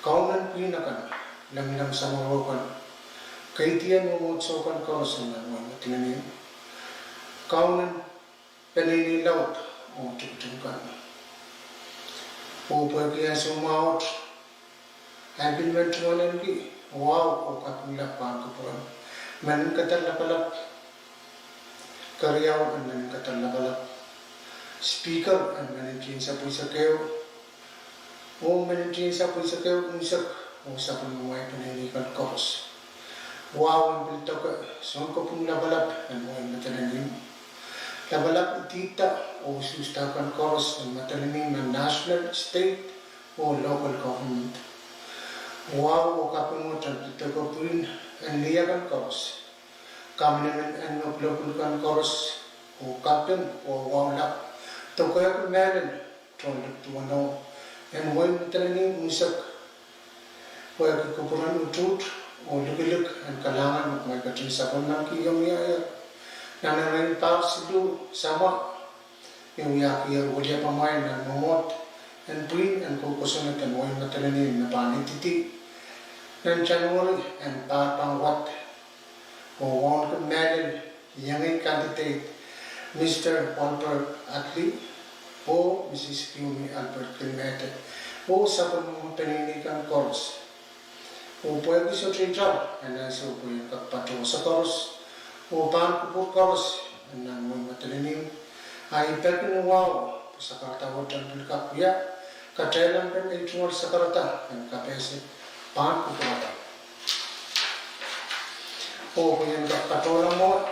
Kaunen Pihn akan, Lemlem Samworo kan, Keidi oh Mwomwohdiso kan koaros en nan wehin Madolenihmw, Kaunen Peneinei laud oh Tikitik kan. Oh pwehki ansou mwahu wet, I pil men tungoalenki wahu oh kaping lap pahn kupwuren Meninkeder Lapalap, Keriau en Meninkeder Lapalap, Speaker en Menintien Sapwellimaniki, oh Menintien Sapwellimaniki unsek, oh sapwellimamwail peneinei kan koaros. Wahu en pil deke sounkopwung lapalap en wehin Madolenihmw, lapalap idihda oh usuhsda kan koaros en Madolenihmw nan national, state oh local government. Wahu oh kaping wet en pil deke pwihn en lih akan koaros, kaminimin en me pwulopwul kan koaros, oh kaping oh wahu lap dokehki mehlel tohn lipduweno en wehin Madolenihmw unsek, pwehki kupwuren utuht oh likilik en kalahngan me kumwail ketin sapwellimaniki iong ie nan erein pahr siluh samwa, me wiahier wiliapamwail nan mwomwohd en pwihn en kou kosonned en wehin Madolenihmw me pahn ididi nan January en pahr pahn wad, oh wauneki mehlel iengei candidate Mister Albert Atli oh Missus Kiumi Albert Kilmehte, oh sapwellime peneinei kan koaros. Oh pwehki sohte itar en ansou pwe I en kak patohwasa koaros oh pahn kupwur koaros en nan wehin Madolenihmw, ahi peki ni wahu pwe sakarada wet en pil kak wia katail en pahn ei tungoal sakarada en kapehse pahn kupwurada. Oh pwe I en kak patohla mwo,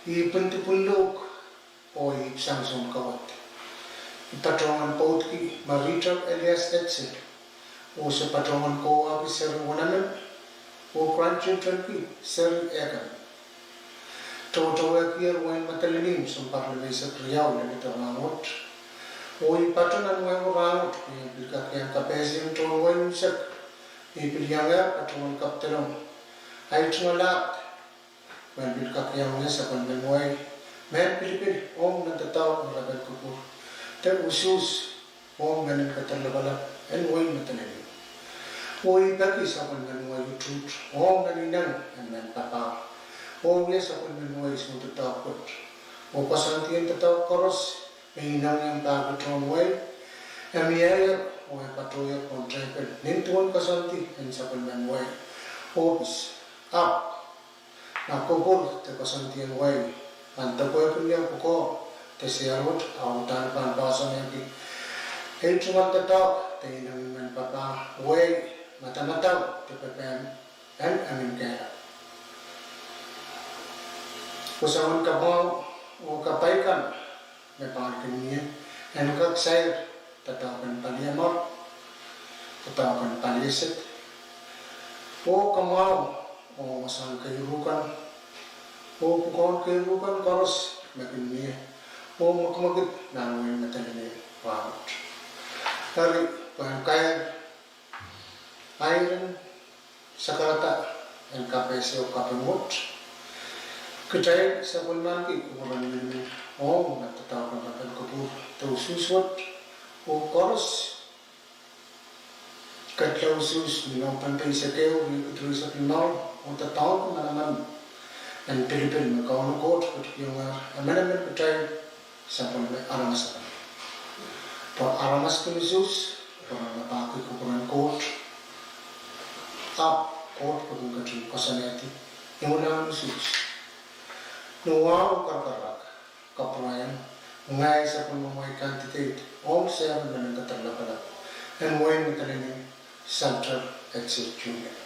I pwindi pwulopwul oh I sang soun kawad. I patohwan pwoudki Marita Elias Etse, oh se patohwan kohwahki seri wenemen oh grandchildrenki seri ekan. Tohtohwehkier wehin Madolenihmw sounpar limeisek riau leledo rahnwet. Oh I patoh nan wehi rahnwet pwe I en pil kak iang kapehse en tohn wehi unsek. I pil iangehr patohwan kapwdelong ahi tungoal ahd pwe en pil kak iang wia sapwellimen wehi, mehn pilipil ong nan doadoahk en rapel kupwur de usuhs ong Meninkeder Lapalap en wehin Madolenihmw. Oh I peki sapwellimen wehi utuht ong nan ineng en mehn papah, oh wia sapwellimen wehi soundoadoahk wet, oh koasoandien doadoahk koaros me ineng en pahn patohwan wehi, e mieier oh e patohier pohn tepil nin duwen koasoandi en sapwellimen wehi, ohpis, ahpw ma kupwur de koasoandien wehi pahn depwehki mie pwukoa de sehrwet, a uhdahn pahn poahsoanehki ei tungoal doadoahk de ineng en mehn papah, wehi, madamadau de pepehm en emen kehlail. Pwe soangen kamwahu oh kapai kan me pahn kin mie, en kak sair doadoahk en paliamar, doadoahk en palieset, oh kamwahu oh wasahn keiru kan, oh pwukoahn keiru kan koaros me kin mie oh mwekimwekid nan wehin Madolenihmw rahnwet. Eri pwehn kair, airen sakarada en kapehse oh kaping wet, kitail sapwellimaniki kupwuren minimin ong nan doadoahk en rapel kupwur de usuhs wet, oh koaros Ketlausus ni November eisek ehu, riekid rieisek limau, oh doadoahngki manaman en pilipil me Kauno Koht ketikihongehr emenemen kitail sapwellime aramas akan. Pwe aramas kin usuhs, pwe re rapahki kupwuren Koht, ahpw Koht pil kin ketin koasoanehdi imwilahn usuhs. Ni wahu karakarahk, kapwurehng, ngehi sapwellimamwail candidate ong Chairman en Kediropw Lapalap en Wehin Madolenihmw, Salter Edsel Junior.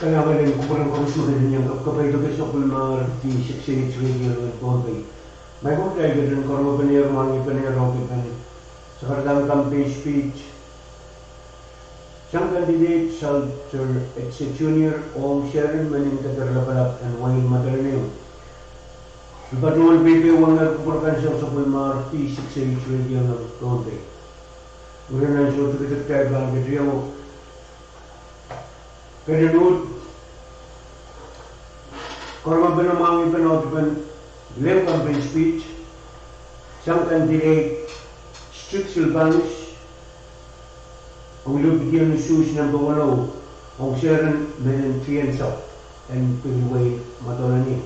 Kalahngan en kupwuren koaros me kin iang kapkapaiada sapwellimomwi D six H Radio nan Pohnpei. Maing ko, kitail ketin karopenehr, mwahngepenehr, oh kin pahn sakaradahn campaign speech sang candidate Salter Edsel Junior ong Chairman en Kediropwalap en Wehin Madolenihmw. Patohwan peipeiwangehr kupwur kan sang sapwellimomwi D six H Radio nan Pohnpei. Mwurin ansou tikitik kitail pahn ketin iang Kelen uhd, koromopen, mwahngih pen audepen leng campaign speech sang candidate Strix Silvanus, ong Lupidien Suhs nempe weneu, ong Seren Menen Tiensou, en pil wei madolenien.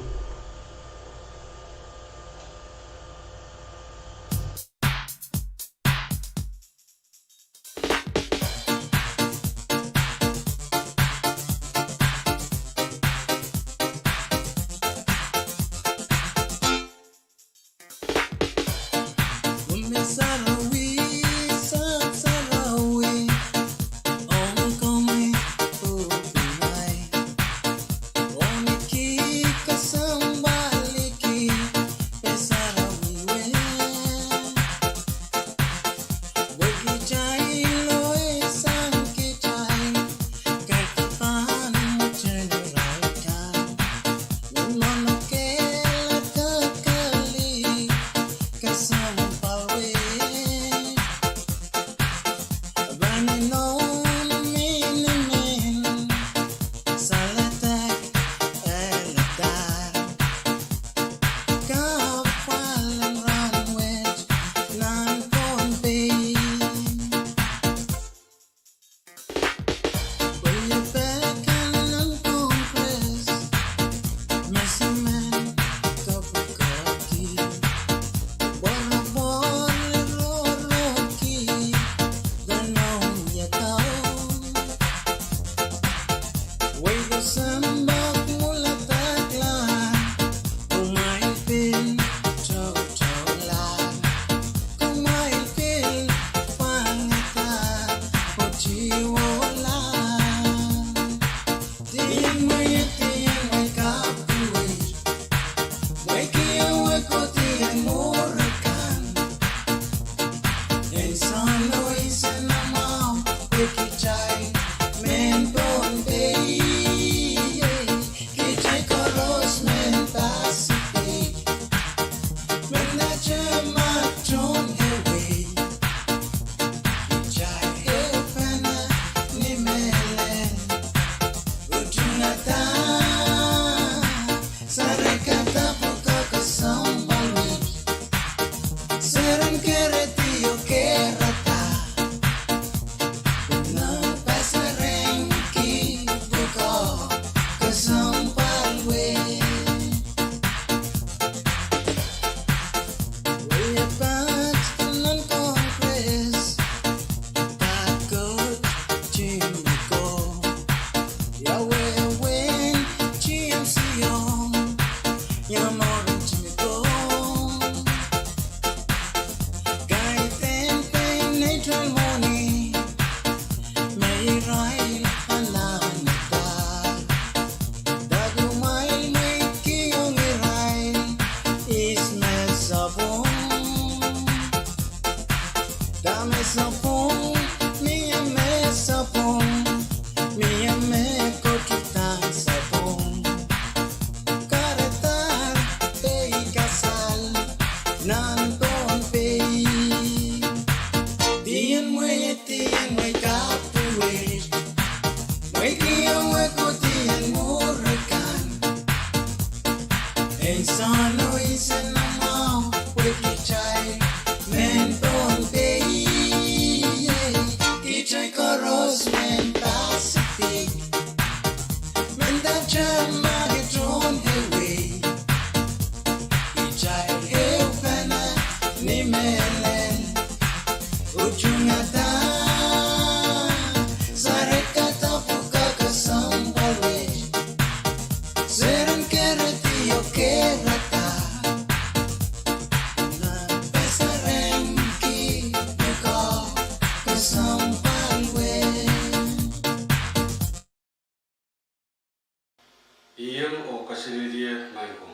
Iang oh kaselehlie maing ko.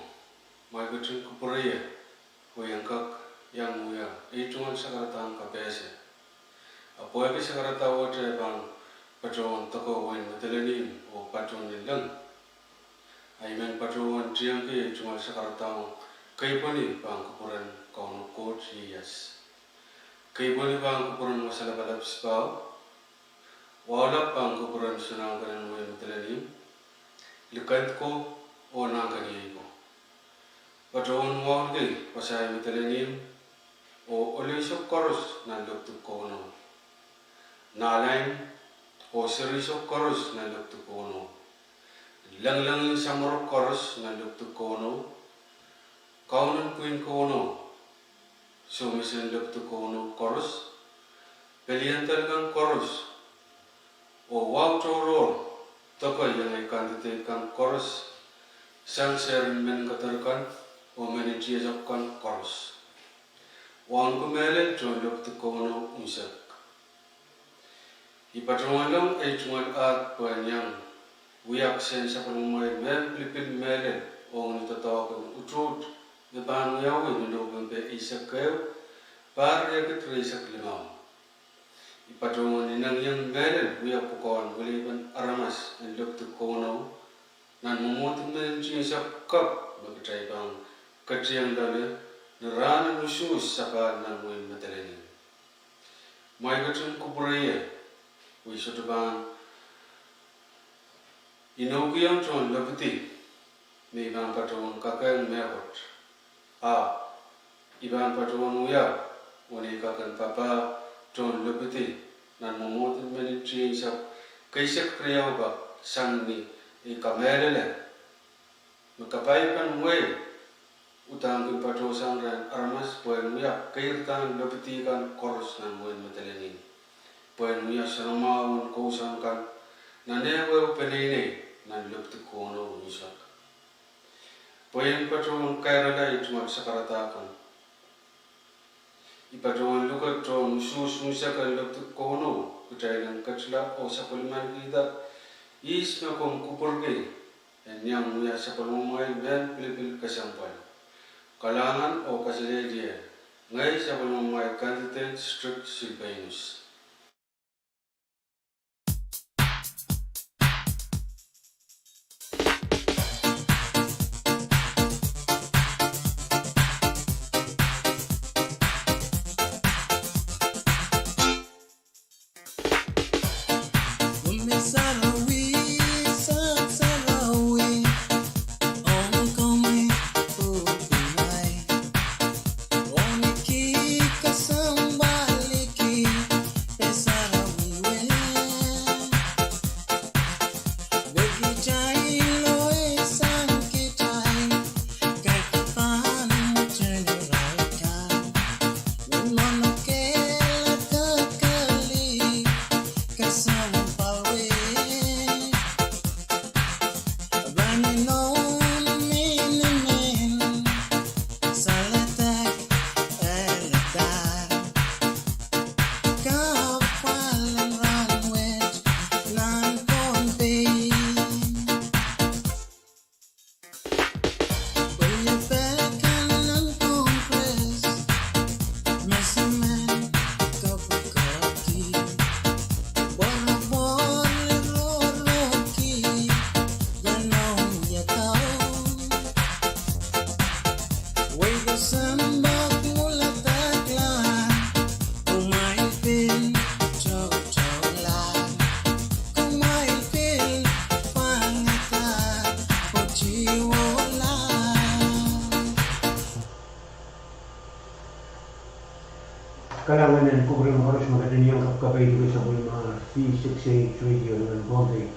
Ma I ketin kupwureiong, iang kak iang wia ei tungoal sakaradahn kapehse. Ahpw pwehki sakaradahn wet pahn patohwan deke wehin Madolenihmw oh patohwan lelehng, I men patohwan tiengki ei tungoal sakaradahn keipweni pahn kupwuren Kauno Koht ieias. Keipweni pahn kupwuren Wasa Lapalap Sipahu, Wahu lap pahn kupwuren Sounkomour en Wein Madolenihmw, likend ko oh nahnkeniei ko. Patohwan wahu kei, wasa en Madolenihmw, oh oleisek koaros nan Lepwutuk Kauno. Nahlein, oh serisek koaros nan Lepwutuk Kauno. Lengileng en samworo koaros nan Lepwutuk Kauno. Kaunen pwihn Kauno, soumesen Lepwutuk Kauno koaros, pelian dal kan koaros, oh wahu tohrohr, deke iengei candidate kan koaros, sang seren mehn kadar kan, oh mehn tiesep kan koaros. Wauneki mehlel tohn Lepwutuk Kauno unsek. I patohwan long ei tungoal ahd pwehn iang wia kisehn sapwellimamwail mehn pilipil mehlel ong ni doadoahk en utuht me pahn wiawi ni Nopempe eisek ehu, pahr riekid rieisek limau. I patohwan inengieng mehlel wia pwukoahn wileipen aramas en Lepwutuk Kauno nan mwomwohdiso en tinsapw kapw me kitail pahn ketieng loale ni rahnen usuhs sapahl nan Wein Madolenihmw. Mwail ketin kupwure ie, oh I sohte pahn inoukiong tohn lepidi me I pahn patohwan kakehng mehkot. Ahpw I pahn patohwan wia wenei kak en papah tohn lepidi nan mwomwohdiso en tinsapw keisek riau pak sang ni ei kamehlele me kapai kan wehi uhdahn kin patohsang rehn aramas pwehn wia keirdahn lepidi kan koaros nan Wein Madolenihmw, pwehn wia soanamwahu en kousoan kan nan ehu ehu peneinei nan Lepwutuk Kauno unsek. Pwe I en patohwan kairala ei tungoal sakarada kan. I patohwan luke tohn usuhs unsek en Lepwutuk Kauno kitail en ketila oh sapwellimanikihda ihs me komw kupwurki en iang wia sapwellimamwail mehn pilipil kesempwal. Kalahngan oh kaselehlie, ngehi sapwellimamwail candidate Strict Silpeinus. Kalahngan en kupwuren koaros me ketin iang kapkapeidki sapwellime V six eight Radio nan Pohnpei.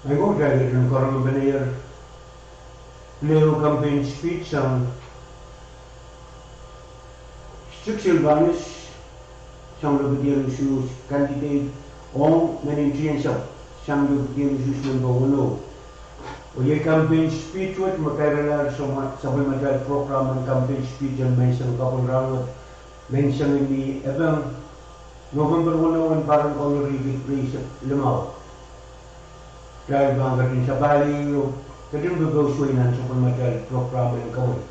Ahi ko, kitail ketin karonge pene ier leu campaign speech sang Strict Silpeinus, sang lepidien usuhs candidate ong mehn tinsapw sang lepidien usuhs nempe weneu. Oh iei campaign speech wet me kairalahr sapwellimatail program en campaign speech en menseng kapwung rahnwet, menseng ni epeng November weneu en pahr en kaunop riekid rieisek limau. Kitail pahn ketin sapahl ieu, ketin pepehm suwei nan sapwellimatail program en kaweid.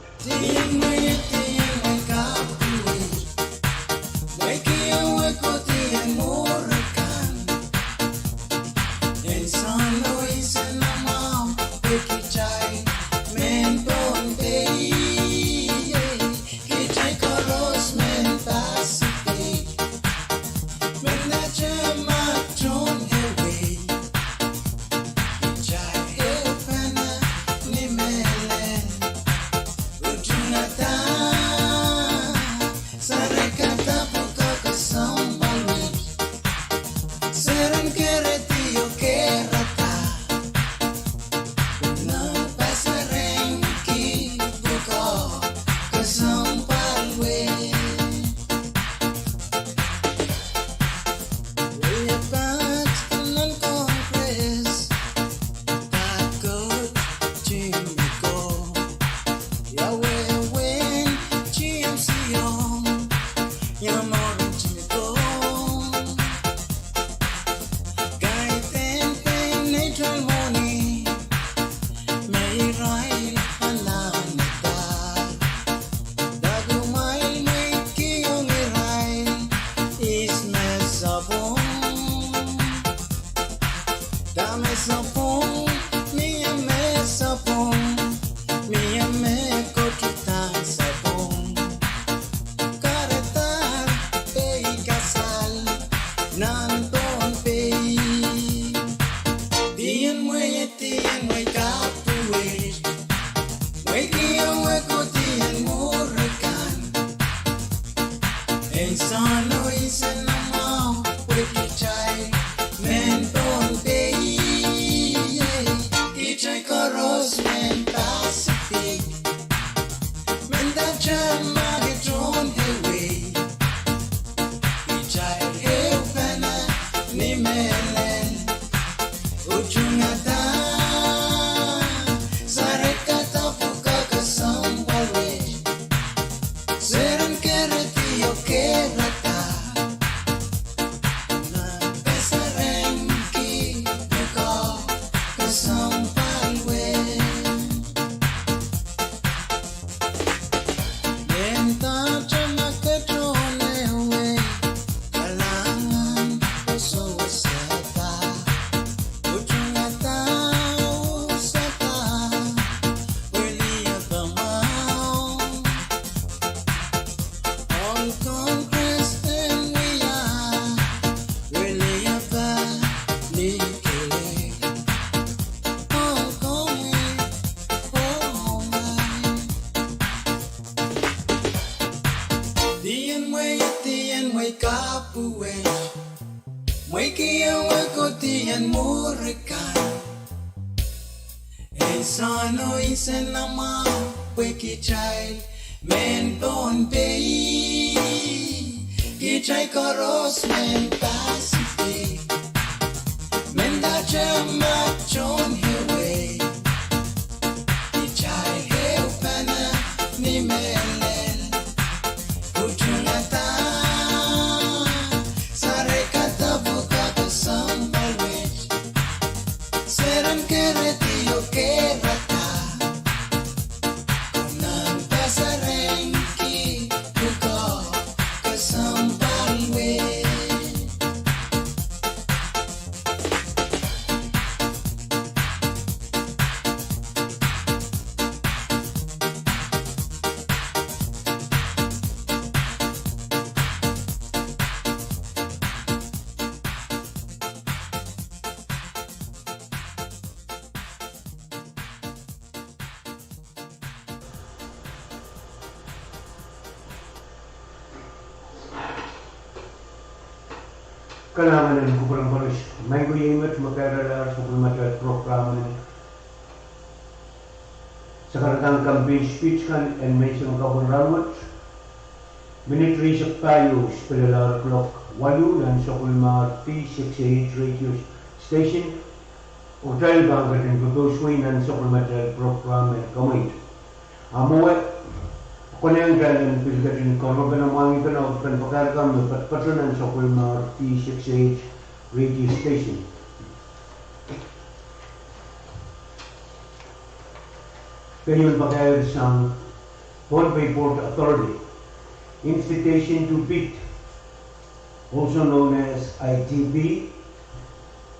Kerehdi oh kehrada, nan pasarenki pwukoa kesempwal wet. Wiepe nan Congress, pahn kohdo timiko, ia wehwehn G M C ong, ia mwurin timiko. Kaidehn pein neutral mwohni, me irail anahne pahn. Dah kumwail mweidkihong irail ihs me sapwung? Dah me sapwung? Mie me sapwung, mie me kohdo nan sapwung. Kahrehda peikasal nan Pohnpei. Dien mwehi, dien mwehi kapw wet. Mweidkihong wehkot en mwur akan. Ansou no insenamwahu pwe kitail mehn Pohnpei. Kitail koaros mehn Pacific. Mendahte ma kitail tohn ehuehu, kitail ehupene ni mehlel. Utungada, sarekada pwukoa kesempwal wet. Seren kerehdi oh kehrada, nan pasarenki pwukoa kesempwal wet. Mendahte ma kitail tohn ehuehu, kalahngan oh sewesehda. Utungada, sewesehda, wiliape mwahu. Ohl Congress en wia, wiliape likilik. Ohl Congress, oh my. Dien mwehi, dien mwehi kapw wet. Mweidkihong wehkot en mwur akan. Ansou no insenamwahu pwe kitail mehn Pohnpei. Kitail koaros mehn Pacific. Mendahte ma tohn ehuehu, kitail ehupene ni mehlel. Utungada, sarekada pwukoa kesempwal wet. Seren kerehdi oh kehrada, nan pasarenki pwukoa kesempwal wet. Kalahngan en kupwuren koaros. Maing ko, iei met me kairalahr sapwellimatail program en sakaradahn campaign speech kan en menseng kapw en rahnwet. Minit rieisek pahieu, spelelahr kuloak waluh nan sapwellimatail V six eight radio station. Oh kitail pahn ketin kokousoi nan sapwellimatail program en kamweid. A mwowe, konehng kitail en pil ketin karoropene mwahngih kan oh pahn pakairkan me patopato nan sapwellimatail V six eight radio station. Keieu pakair sang Pohnpei Port Authority, invitation to bid, also known as I T B,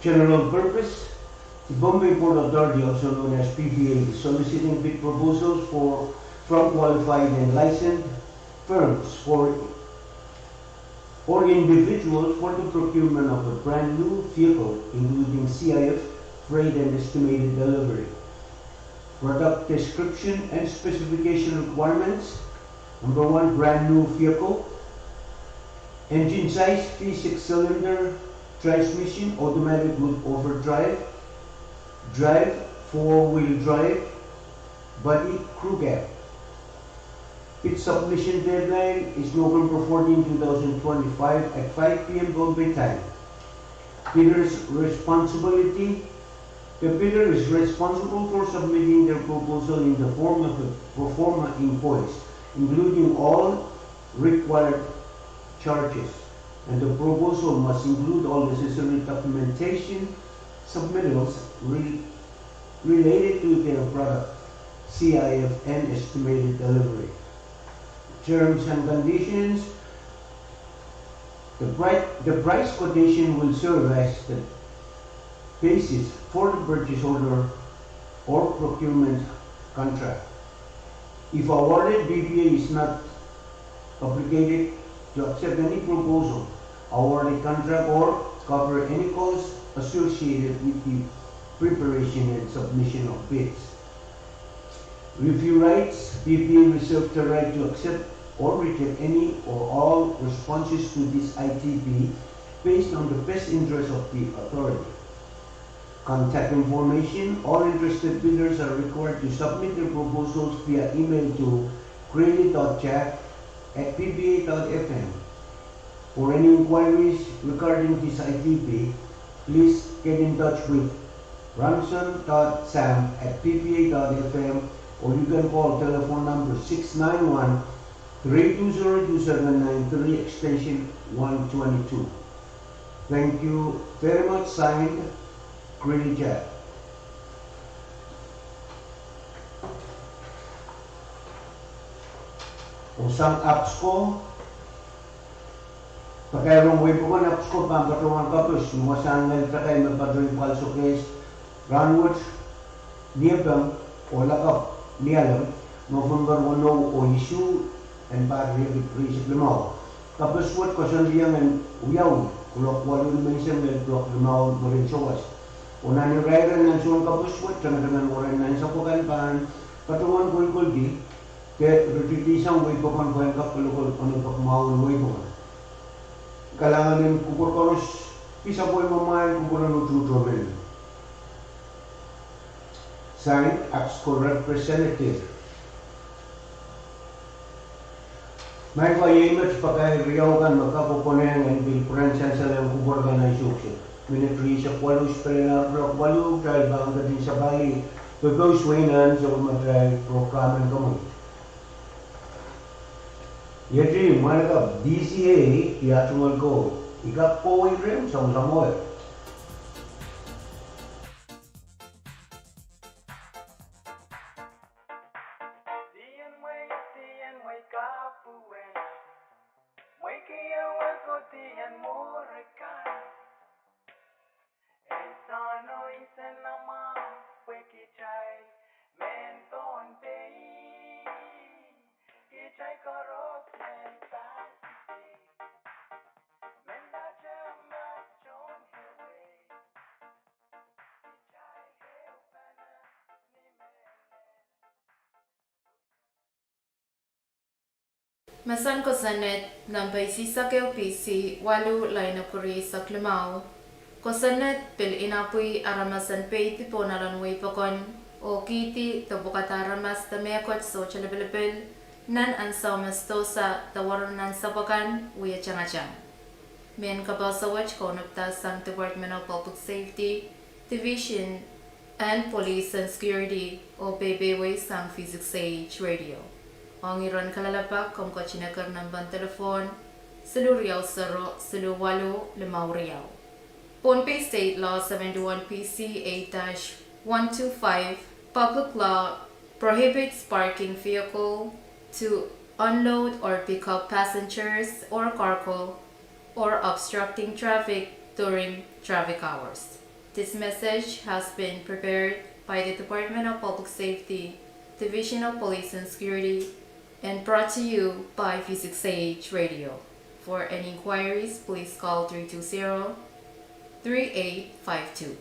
general purpose. The Pohnpei Port Authority, also known as P P A, is soliciting bid proposals for, from qualified and licensed firms for or individuals for the procurement of a brand new vehicle, including C I F, freight and estimated delivery. Product description and specification requirements. Number one, brand new vehicle. Engine size, V six cylinder, Transmission automatic with overdrive, drive, four-wheel drive, body, crew cab. Bid submission deadline is November fourteen, two thousand twenty-five at five p m Pohnpei time. Bidder's responsibility. The bidder is responsible for submitting their proposal in the form of a pro forma invoice, including all required charges, and the proposal must include all necessary documentation, submittals re-, related to their product, C I F, and estimated delivery. Terms and conditions. The pri-, the price quotation will serve as the basis for the purchase order or procurement contract. If awarded, P P A is not obligated to accept any proposal, awarded contract, or cover any costs associated with the preparation and submission of bids. Review rights. P P A reserves the right to accept or reject any or all responses to this I T B based on the best interest of the authority. Contact information. All interested bidders are required to submit their proposals via email to creative dot jack at P P A dot F M. For any inquiries regarding this I T B, please get in touch with ramson dot sam at P P A dot F M, or you can call telephone number six nine one, three two zero, two seven nine three, extension one twenty-two. Thank you very much. Signed, Greedy Jack. Oh sang APSCO. Pakairong wehi pokon APSCO pahn patohwan kapes ni wasahn ngehi takai me patohwan pwal sokehs rahnwet, Niepeng oh lakapw Nialem, November weneu oh isuh, en pahr riekid rieisek limau. Kapes wet koasoandiong en wiawi kuloak waluh nimenseng lel kuloak limau mwurin sawas. Oh nan irair en nan soun kapes wet, tengeteng weren nan sapwukan pahn patohwan kolkoldi de ritidi sang wehi pokon pwehn kak kolokol onopek mwahu en wehi pokon. Kalahngan en kupwur koaros, pisapwei mwamwail kupwuren utuhto men. Signed, APSCO Representative. Maing ko, iei met pakair riau kan me kak konehng en pil pwurehng sansal en kupwur kan ansou kiset. Minit rieisek waluh, spelen ar kuloak waluh, kitail pahn ketin sapahlih pepous wehin ansou me kitail program en komwi. Iei mwahnakapw D C A, I a tungoal ko, I kak kohwei rehmw samwasamwahu. Mesen kosonned, nempe isihsek ehu P C waluh, lain ehu ire eisek limau. Kosonned pil inapwih aramas en peidi pohn alan wehi pokon oh kihdi de pwukada aramas de mehkot sohte lipilipil nan ansou me sdohsa de warohng nan sapwukan wia tangatang. Mehn kapehse wet kaunopda sang Department of Public Safety, Division en Police and Security oh peipeidawei sang V six A H Radio. Ong iren kalelapak, komw ketin eker nempen telephone siluh riau sero siluh waluh limau riau. Pohnpei State Law seventy-one P C eight dash one two five, public law, prohibits parking vehicle to unload or pick up passengers or cargo or obstructing traffic during traffic hours. This message has been prepared by the Department of Public Safety, Division of Police and Security, and brought to you by V six A H Radio. For any inquiries, please call three two zero, three eight five two.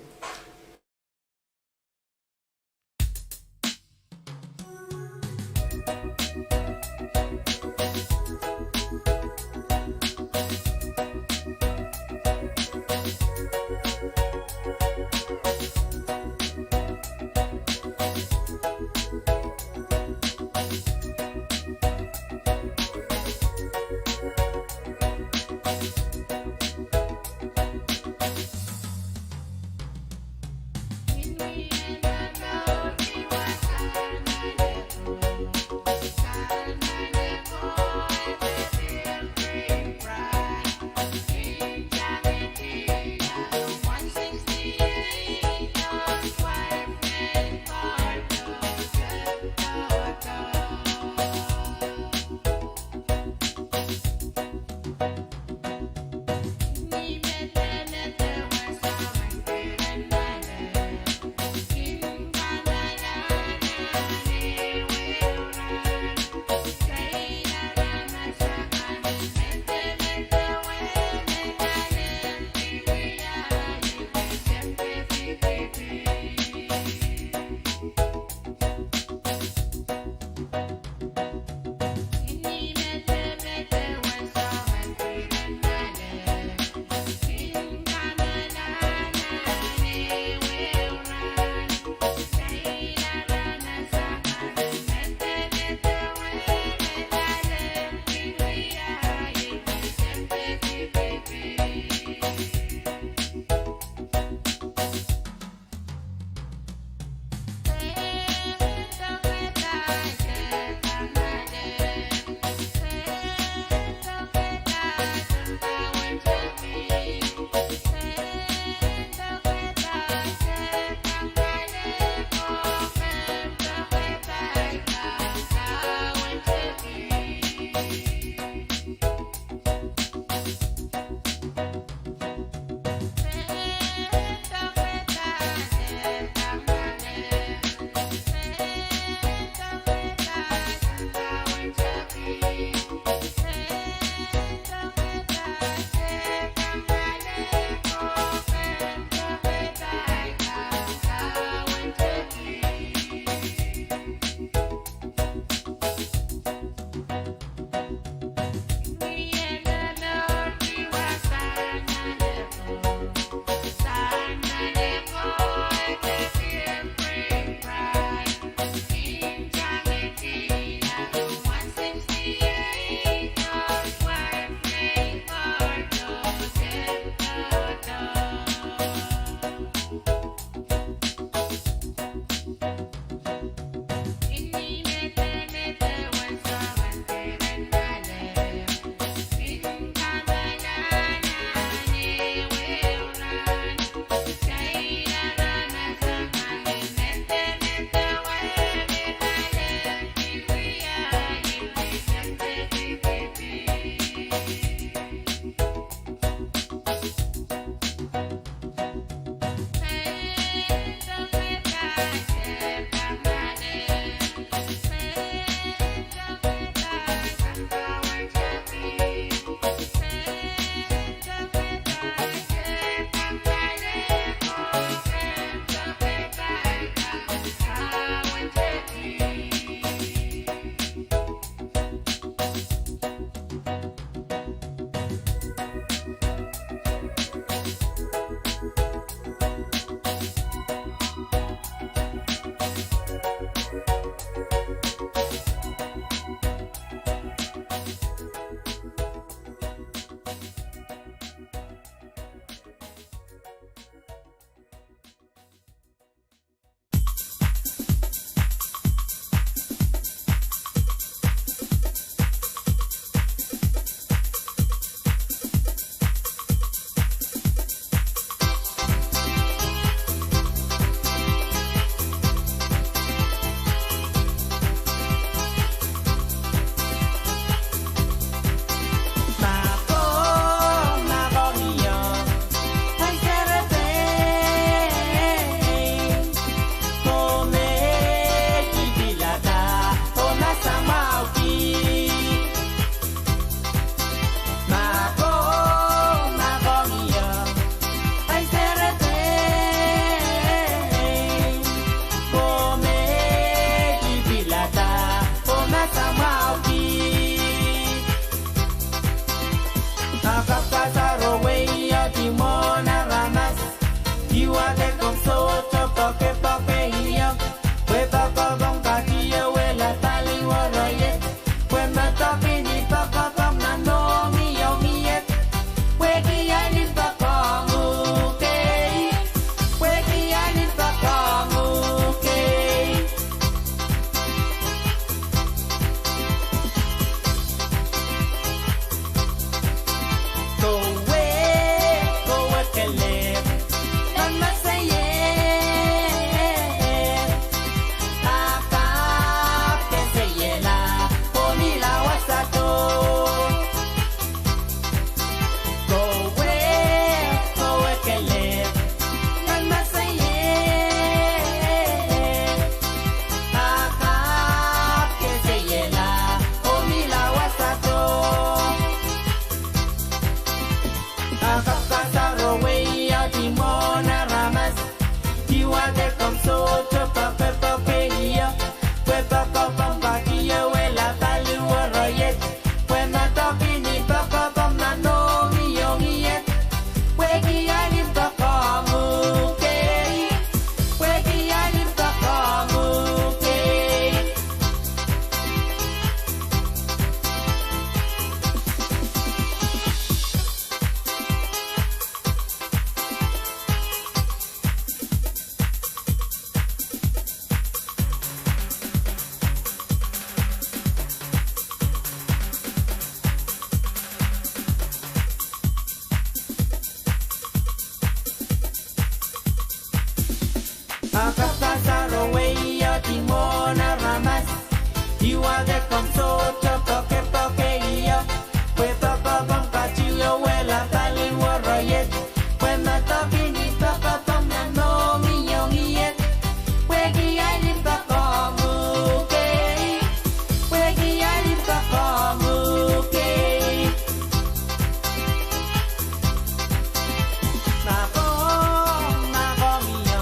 Wadek komw sohte poakpoake ie, pwe poakpoakong katieu wehla paliwere ie, pwe me doadoahk ni poakpoakong nan mohngiong ie. Pwehki ahi limpoak ong uhk ei, pwehki ahi limpoak ong uhk ei. Kowe, kowe kelehpw nan masaie, a kapw keseiehla oh mihla wasado. Kowe, kowe kelehpw nan masaie, a kapw keseiehla oh mihla wasado. A kapw kasaro wehi ong mwohn aramas, I wadek komw sohte poakpoake ie, pwe poakpoakong katieu wehla paliwere ie, pwe me doadoahk ni poakpoakong nan mohngiong ie. Pwehki ahi limpoak ong uhk ei, pwehki ahi limpoak ong uhk ei. A kapw kasaro wehi ong mwohn aramas, I wadek komw sohte poakpoake ie, pwe poakpoakong katieu wehla paliwere ie, pwe me doadoahk ni poakpoakong nan mohngiong ie. Pwehki ahi limpoak ong uhk ei, pwehki ahi limpoak ong uhk ei. Ma komw, ma komw ie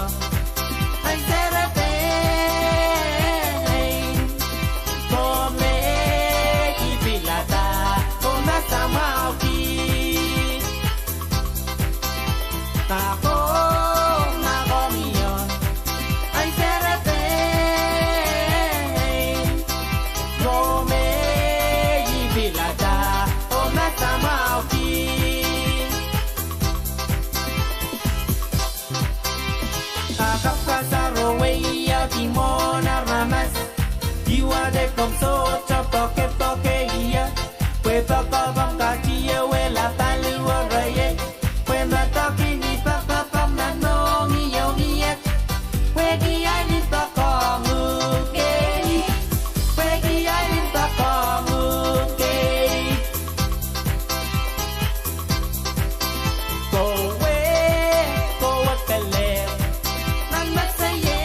ahi serepein, komw me ipilada oh masamwahuki. Ma komw, ma komw ie ahi serepein, komw me ipilada oh masamwahuki. A kapw kasaro wehi ong mwohn aramas, I wadek komw sohte poakpoake ie, pwe poakpoakong katieu wehla paliwere ie, pwe me doadoahk ni poakpoakong nan mohngiong ie. Pwehki ahi limpoak ong uhk ei, pwehki ahi limpoak ong uhk ei. Kowe, kowe kelehpw nan masaie,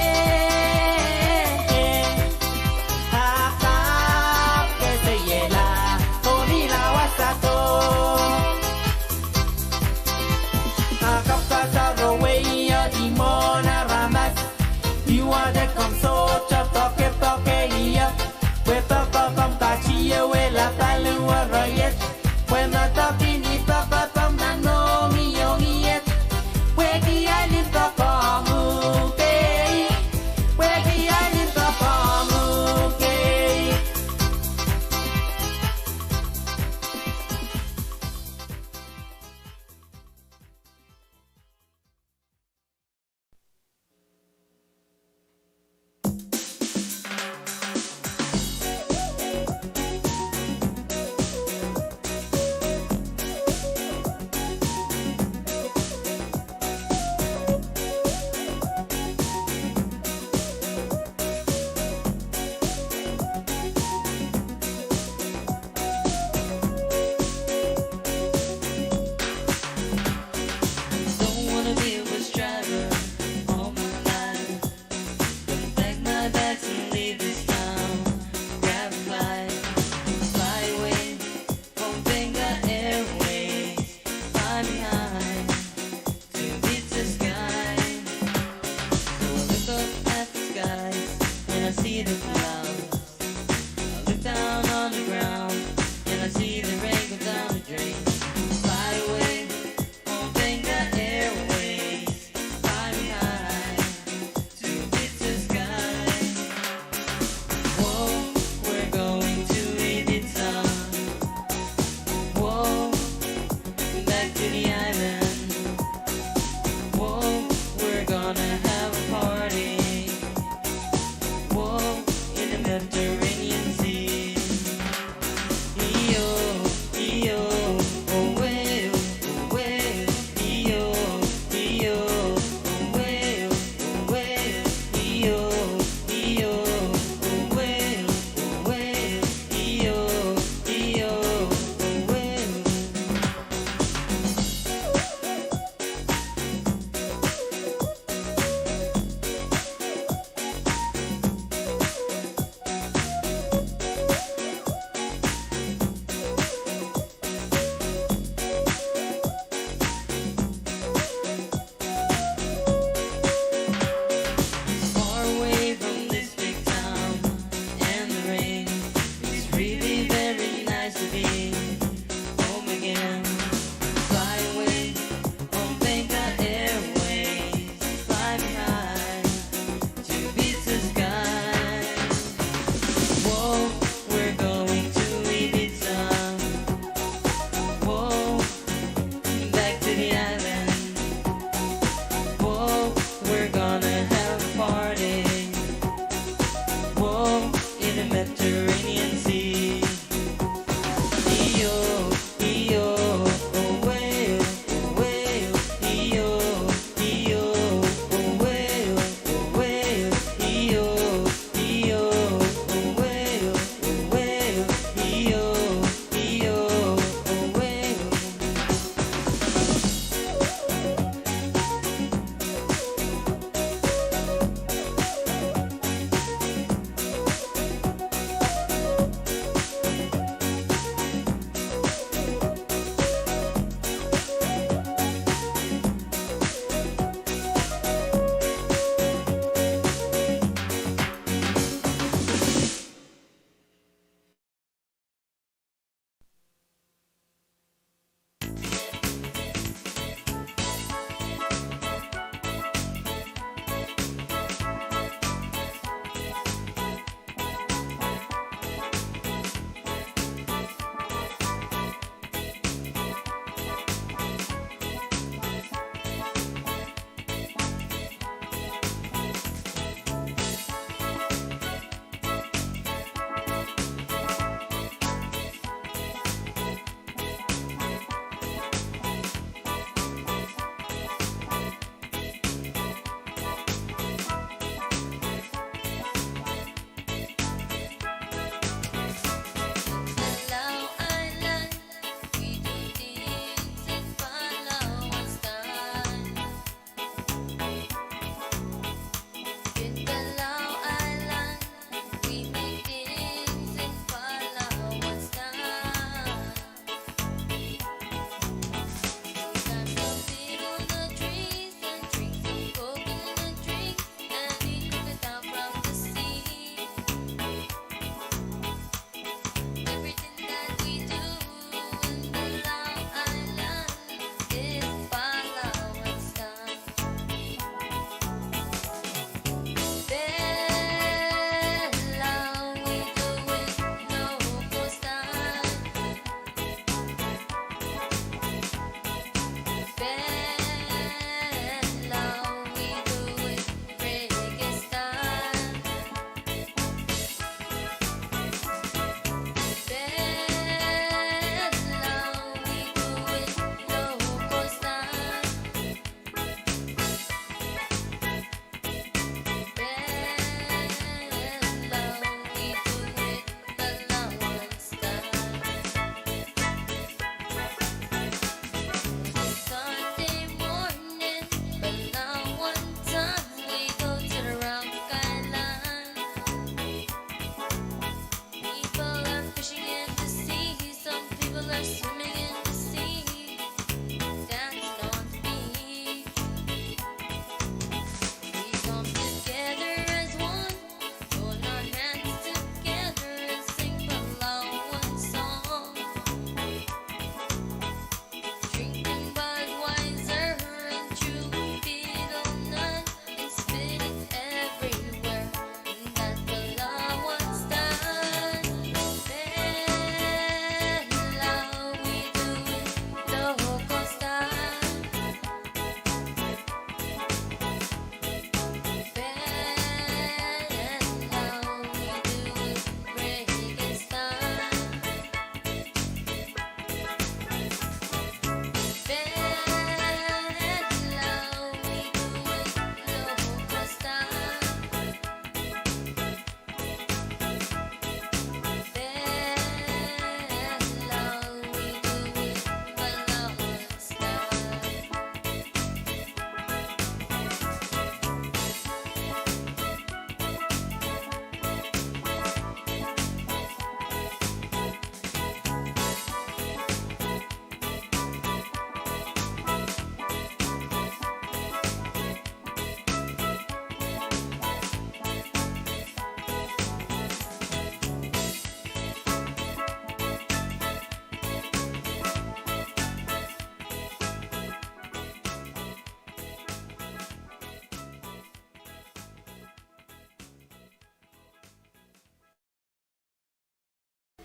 a kapw keseiehla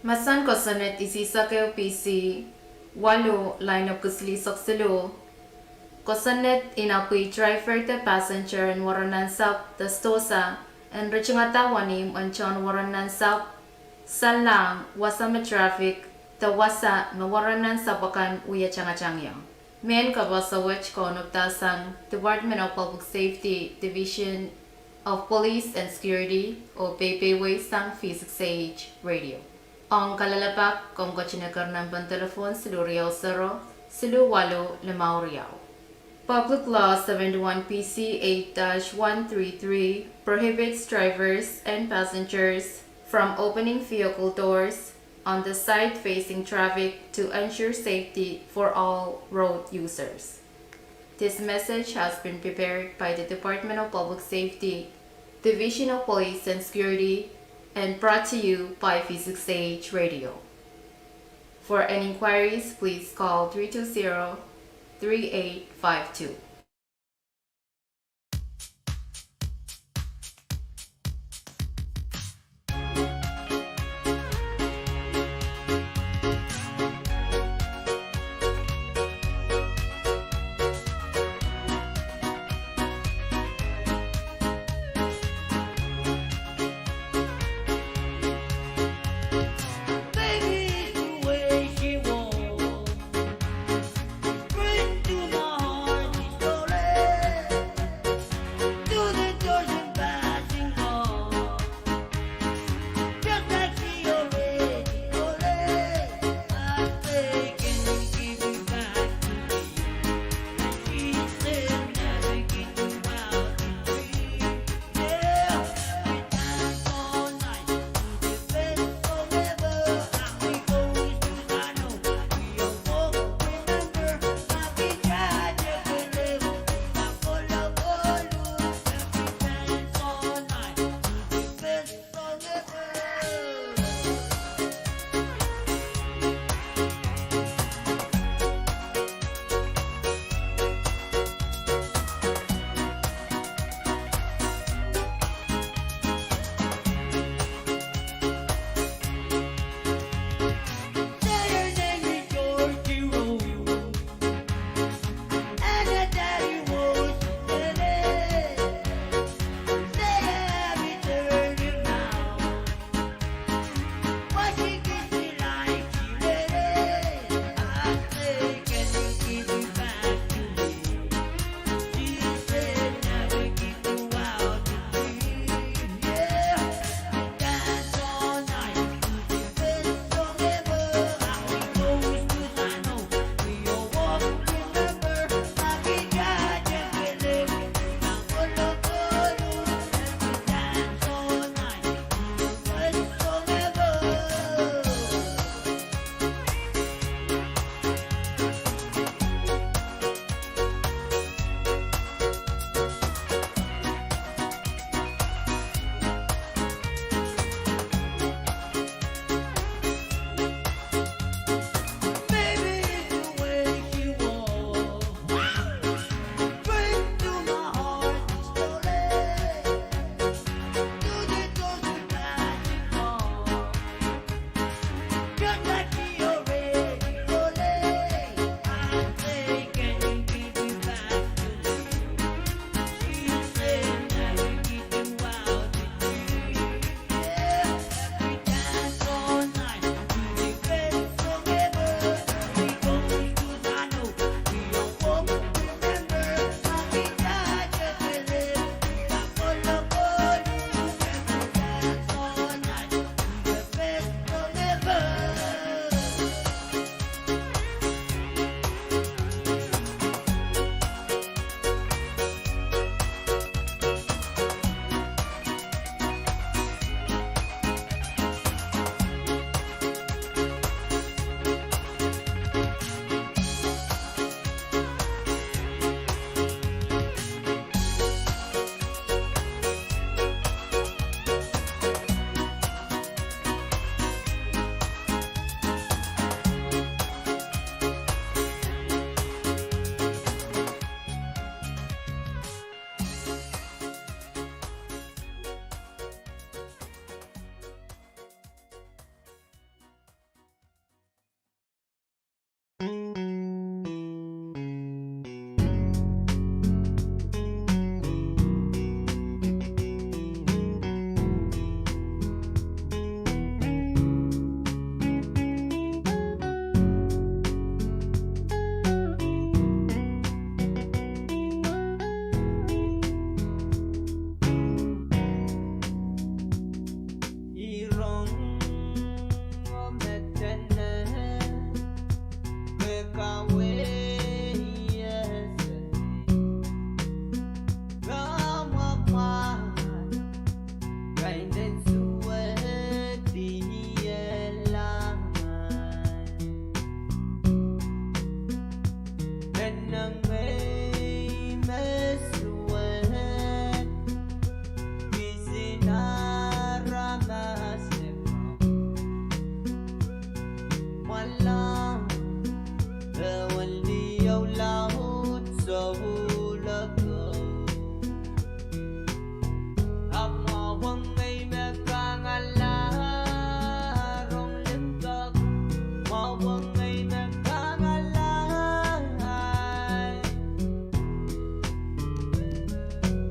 Mahsen kosonned isihsek ehu P C waluh, lain epwiki silihsek siluh. Kosonned inapwi driver de passenger en weren nansapw de sdohsa en ritingada wenihmw en tohn weren nansapw, sallahr wasa me traffic de wasa me weren nansapw akan wie tangatang ie. Mehn kapehse wet kaunopdahsang Department of Public Safety, Division of Police and Security, oh peiwei sang V six A H Radio. Ong kalelapak, komw ketin eker nempen delepwohn siluh riau sero, siluh waluh limau riau. Public Law seventy-one P C eight dash one three three prohibits drivers and passengers from opening vehicle doors on the side facing traffic to ensure safety for all road users. This message has been prepared by the Department of Public Safety, Division of Police and Security, and brought to you by V six A H Radio. For any inquiries, please call three two zero, three eight five two.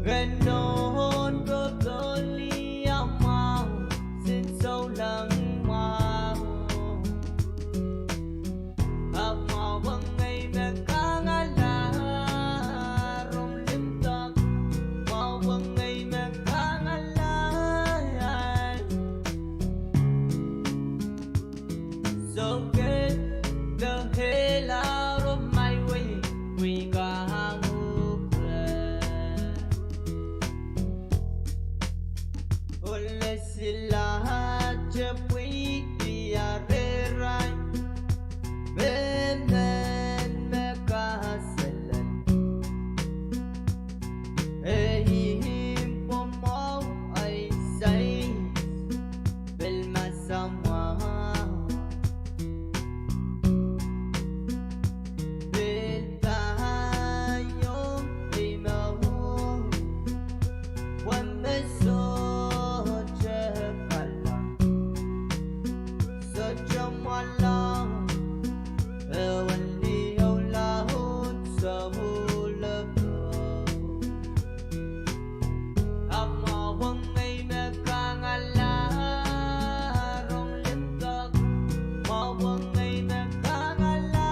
Ken nohn ko pil iang mwahu, sin souleng mwahu. Ahpw mwahu ngehi me kangala, rong limpoak, mwahu ngehi me kangala. Sohte kehlail oh mai wei, wei kang uhk. Ole silaht pwihki arehrail, mehmen me kaselel. E ih pwomwahu ai sair, pil masamwahu. Pil pahieu ei mour, wehn me sohte kala, sohte mwala, ewen liho laud souleng. Ahpw mwahu ngehi me kangala, rong limpoak, mwahu ngehi me kangala.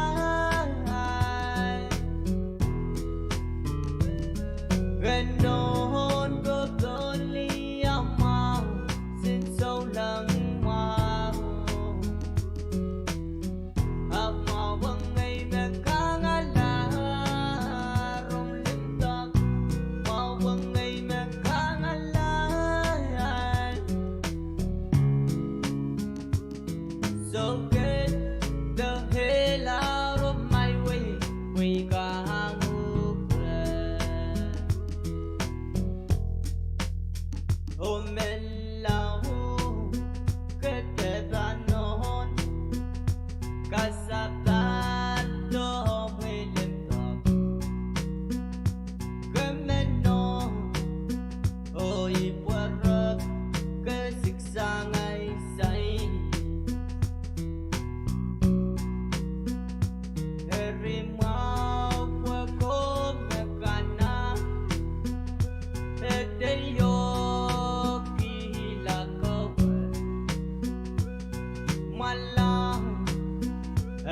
Ken nohn ko pil iang mwahu, sin souleng mwahu. Ahpw mwahu ngehi me kangala, rong limpoak, mwahu ngehi me kangala. Sohte kehlail oh mai wei, wei kang uhk. Oh menlau, ke dehr pahn nohn, kasapahl oh wei limpoak. Ke men nohn, oh ih pwerek, ke siksang ai sair. Eri mwahu pwe komw me kana, e dehr iokihla kowe. Mwala,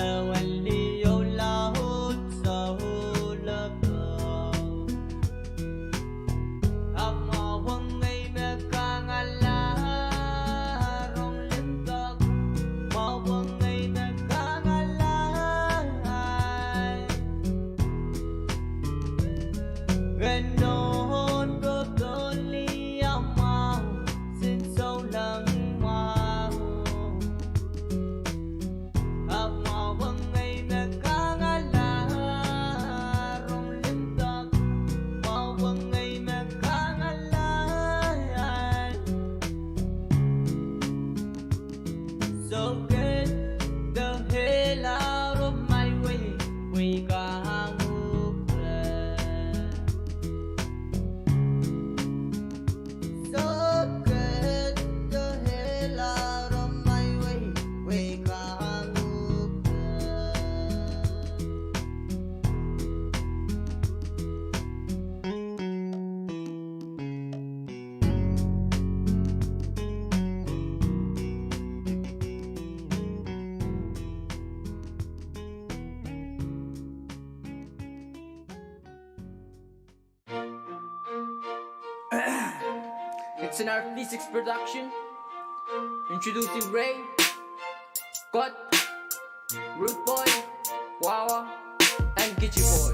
ewen liho laud souleng. Ahpw mwahu ngehi me kangala, rong limpoak, mwahu ngehi me kangala. Ken nohn ko pil iang mwahu, sin souleng mwahu. Ahpw mwahu ngehi me kangala, rong limpoak, mwahu ngehi me kangala. Sohte kehlail oh mai wei, wei kang uhk. Sohte kehlail oh mai wei, wei kang uhk. It's an R P six production. Introducing Ray, Kot, Rude Boy, Wawa, and Kichi Boy.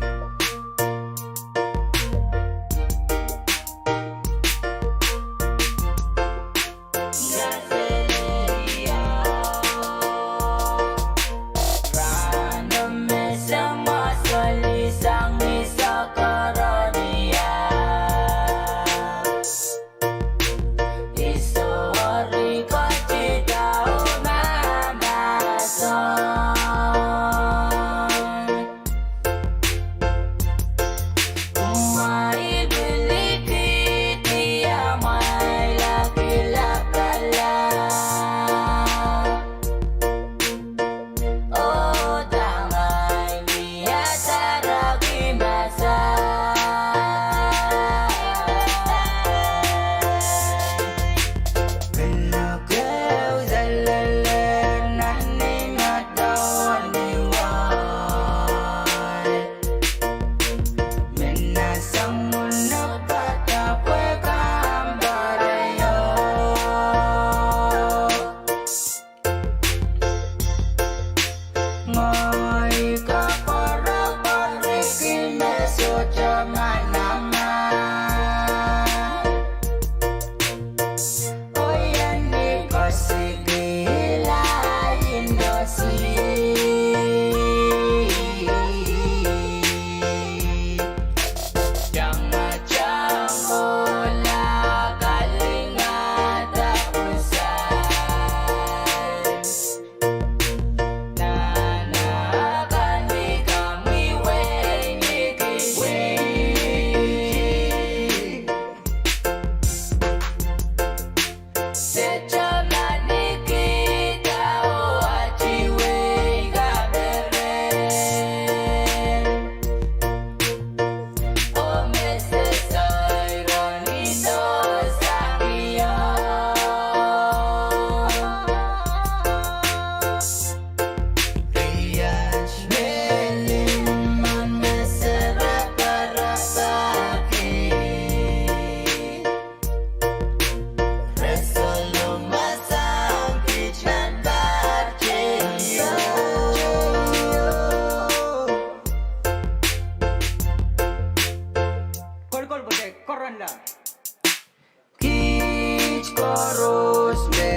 Kiht koaros me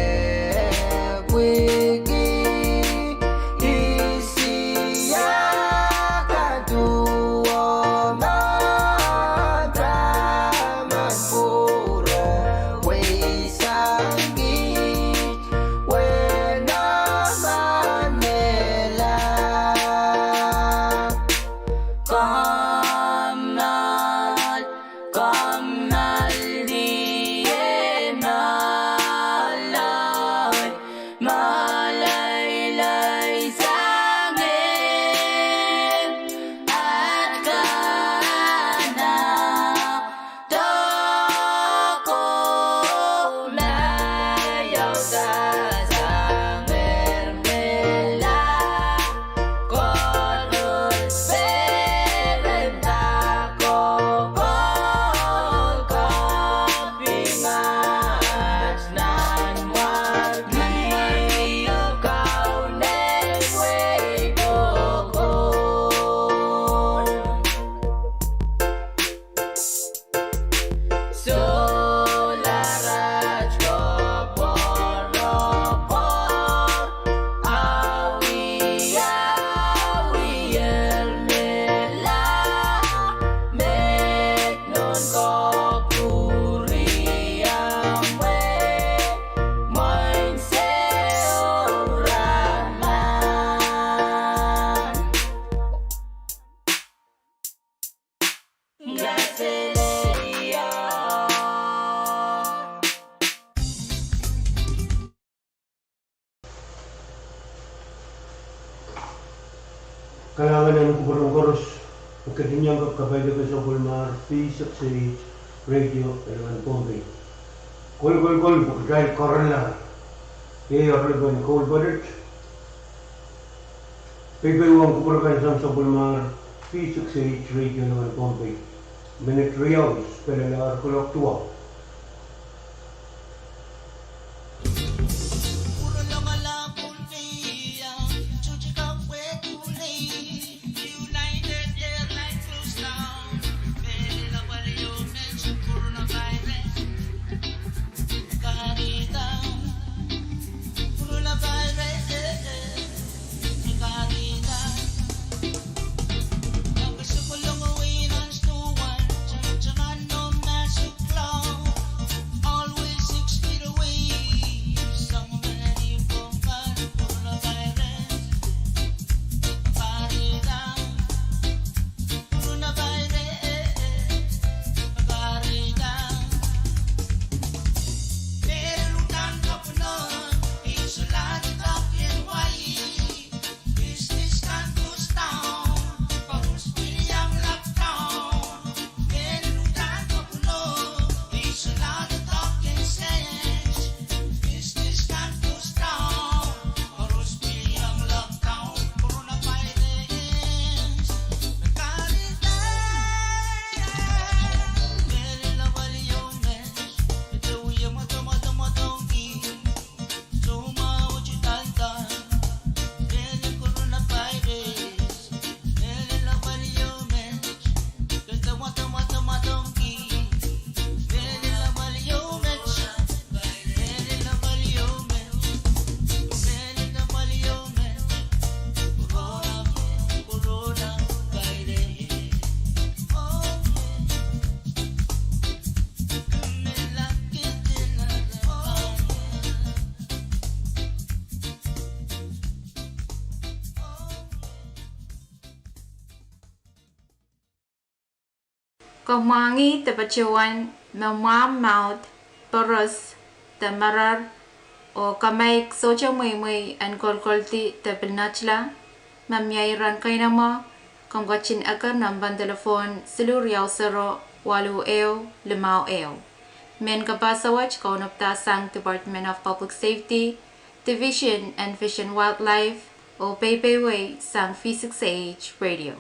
wiki isiak, aduwen Taman pwuro weisang kiht, wehn amanmehla. Kommoal, kommoal ni ei moaloai, moaloalai sang ehu at kana. Doko, ma iang sang ehu mehla, koaros peren dako, koaros kopinga nan mwar, nan mwar, Kauno wehi doko. Solahr at koapworopwor, awi, awi el mehla, met non koapwuriamwei, mwein sehse oh rahn. Kalahngan en kupwuren koaros, e ketin iang kak kapaidehki sapwellimar V six H Radio en Pohnpei. Kolokol, kolokol pwe kitail koaroala. Iei oaralap en Koul Pwoat. Peipei ong kupwur kan sang sapwellimar V six H Radio en Pohnpei. Minit riau, pil lel kuloak duwau. Kamwangih de patohwan me mwahmw mwahu, poaros, de merer, oh kamaik sohte mweimwei en kolkoldi de pil netla, ma mie ira en keinemwe, komw ketin eker nempen delepwohn siluh riau sero waluh ehu limau ehu. Mehn kapaso wet kaunopdahsang Department of Public Safety, Division en Fish and Wildlife, oh peipeiwei sang V six H Radio.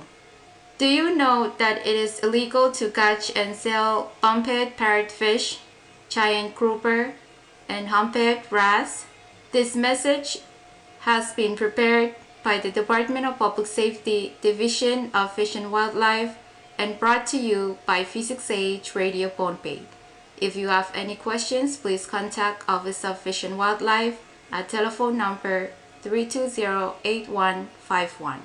Do you know that it is illegal to catch and sell humpback parrotfish, giant grouper, and humpback wrasse? This message has been prepared by the Department of Public Safety, Division of Fish and Wildlife, and brought to you by V six A H Radio Pohnpei. If you have any questions, please contact Office of Fish and Wildlife at telephone number three two zero eight one five one.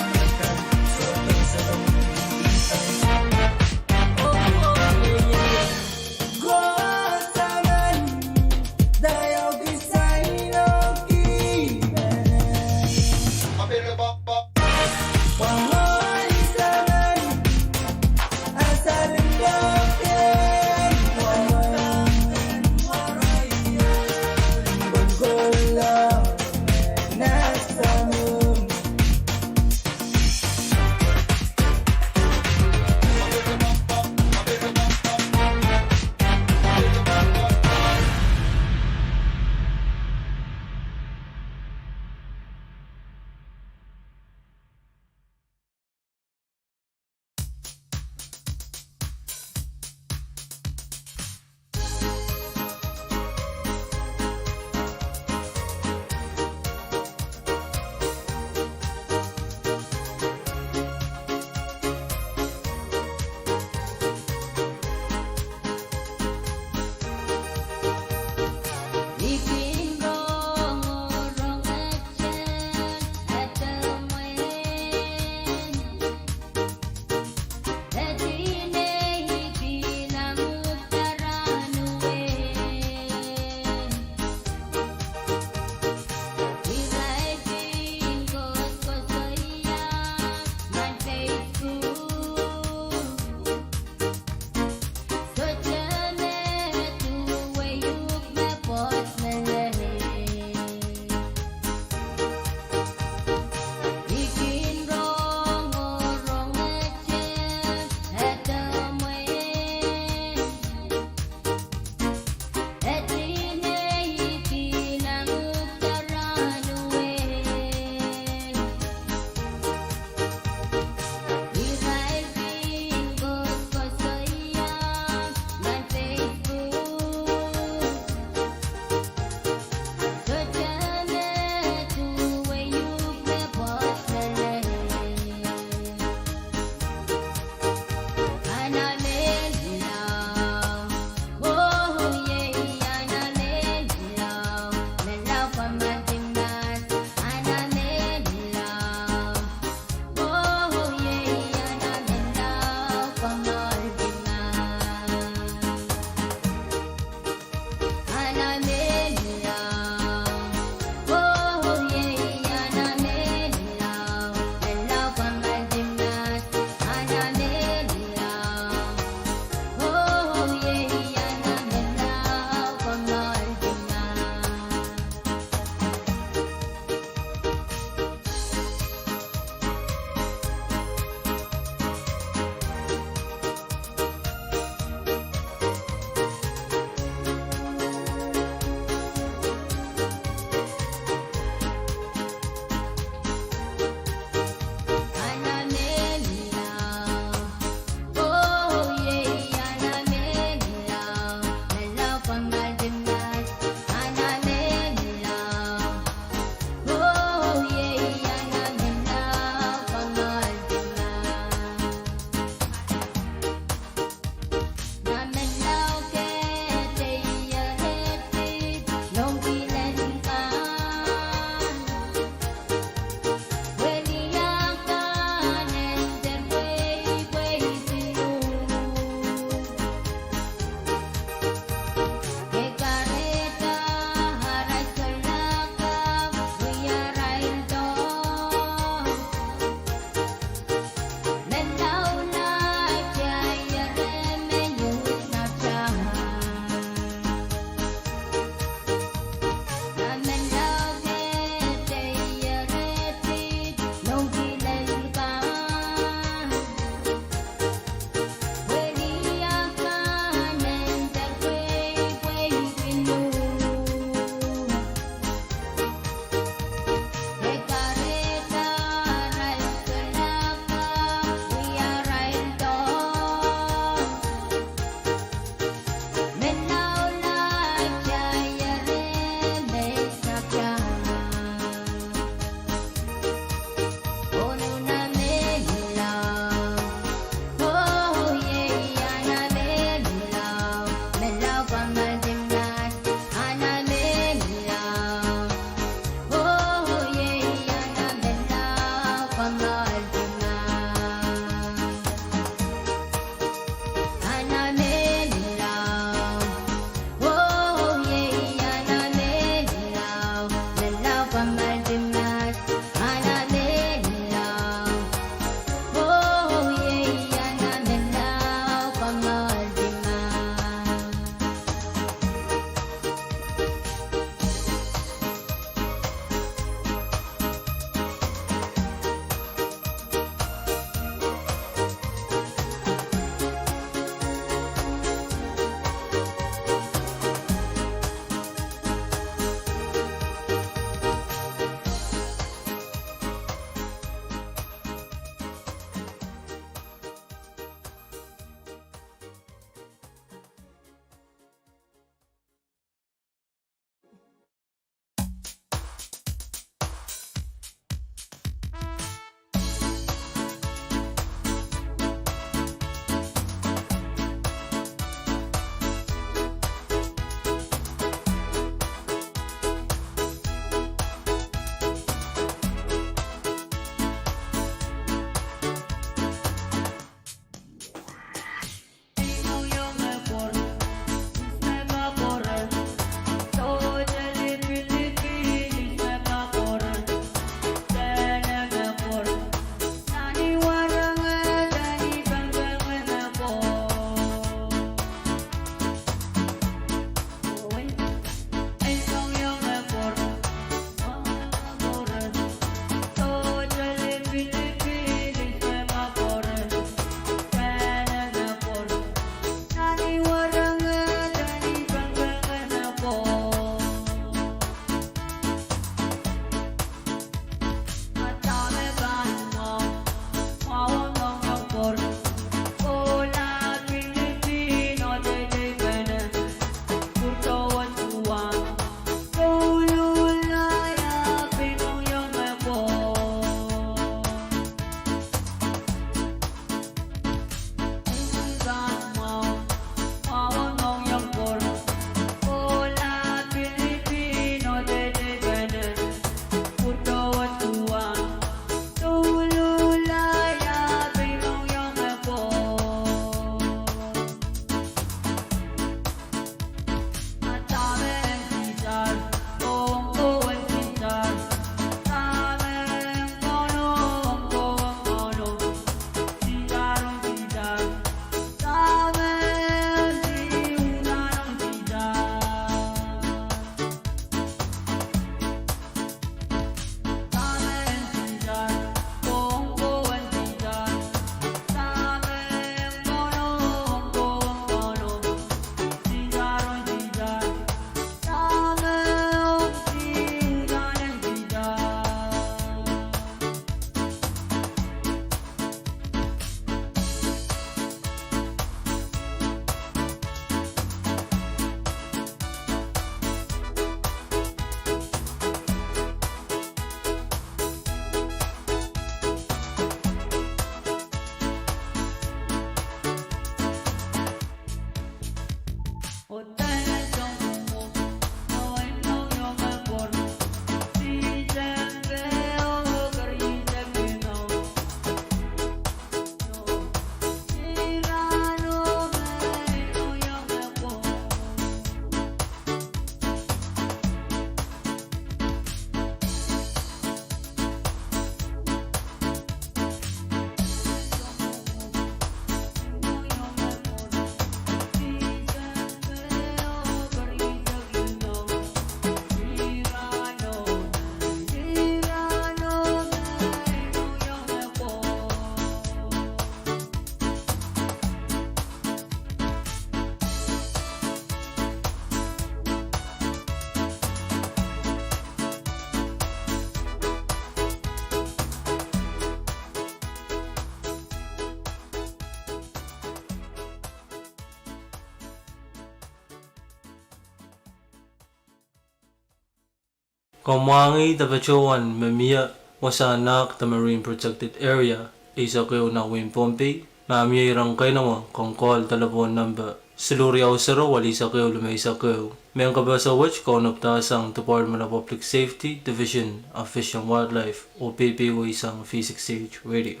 Komwahngih de patohwan me mie wasahn nahk de Marine Protected Area eisek ehu nan wehin Pohnpei. Ma mie iren keinemwe, komw call delepwohn nempe siluh riau sero, welisek ehu, limeisek ehu. Mehn kapehse wet kaunopdahsang Department of Public Safety, Division of Fish and Wildlife, oh peipeidahsang V six H Radio.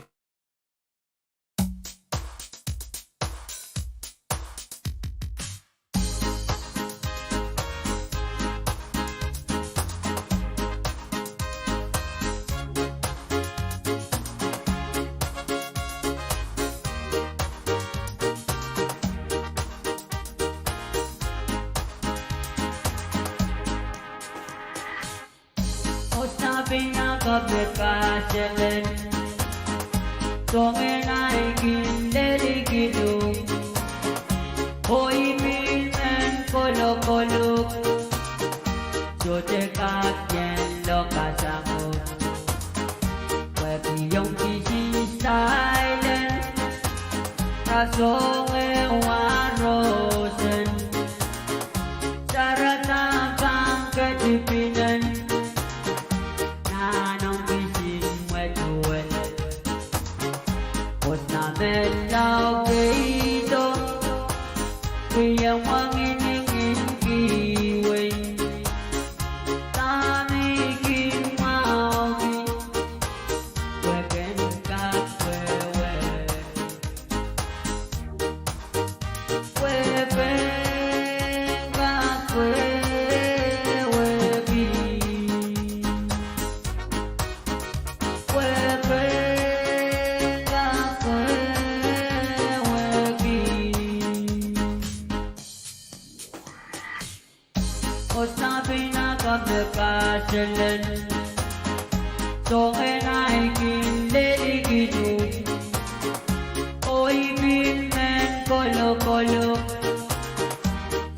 Osapw en kapehse me, soangen ahi kin lelihkihdo, oh I pil men kolokolok, sohte kak ien lokasang o. Pwehki ong kisin silence, rasehng ehu roson. Sarada pahn ketipinen, nan ong kisin mwetuwel. Osapw en lao peido, pwe ien wangin ingin kihwei. Dahme I kin mwahuki, pwe ken kak wehwehki. Osapw en kapehse me, soangen ahi kin lelihkihdo, oh I pil men kolokolok,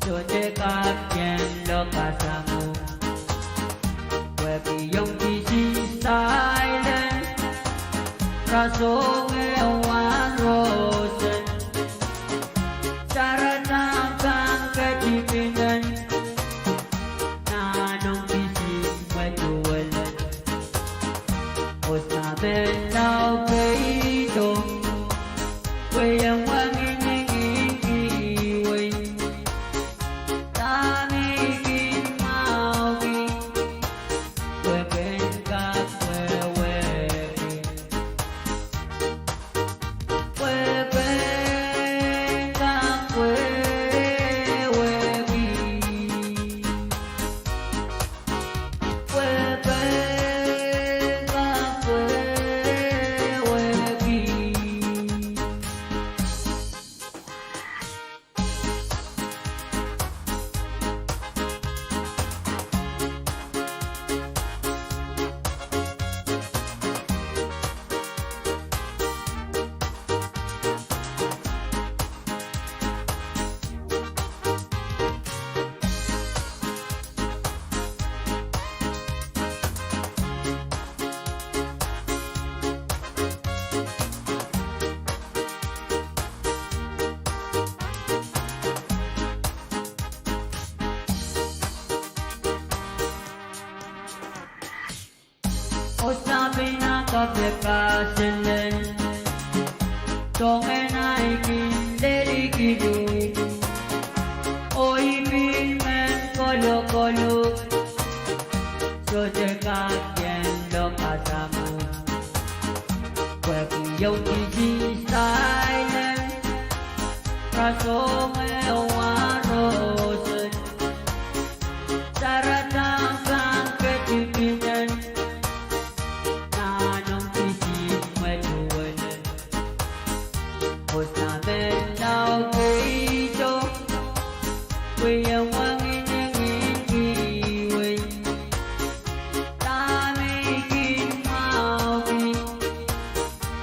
sohte kak ien lokasang o. Pwehki ong kisin silence, rasehng ehu roson. Sarada pahn ketipinen, nan ong kisin mwetuwel. Osapw en lao peido, pwe ien wangin ingin kihwei. Dahme I kin mwahuki, pwe ken kak wehwehki. Osapw en kapehse me, soangen ahi kin lelihkihdo, oh I Rasong ehu warohsang, sarada pahn ketipinen, nahneng kisi mwetuwel. Osa men lao keido, pwe ien wengin eng kihwei. Dahme I kin mwahuki,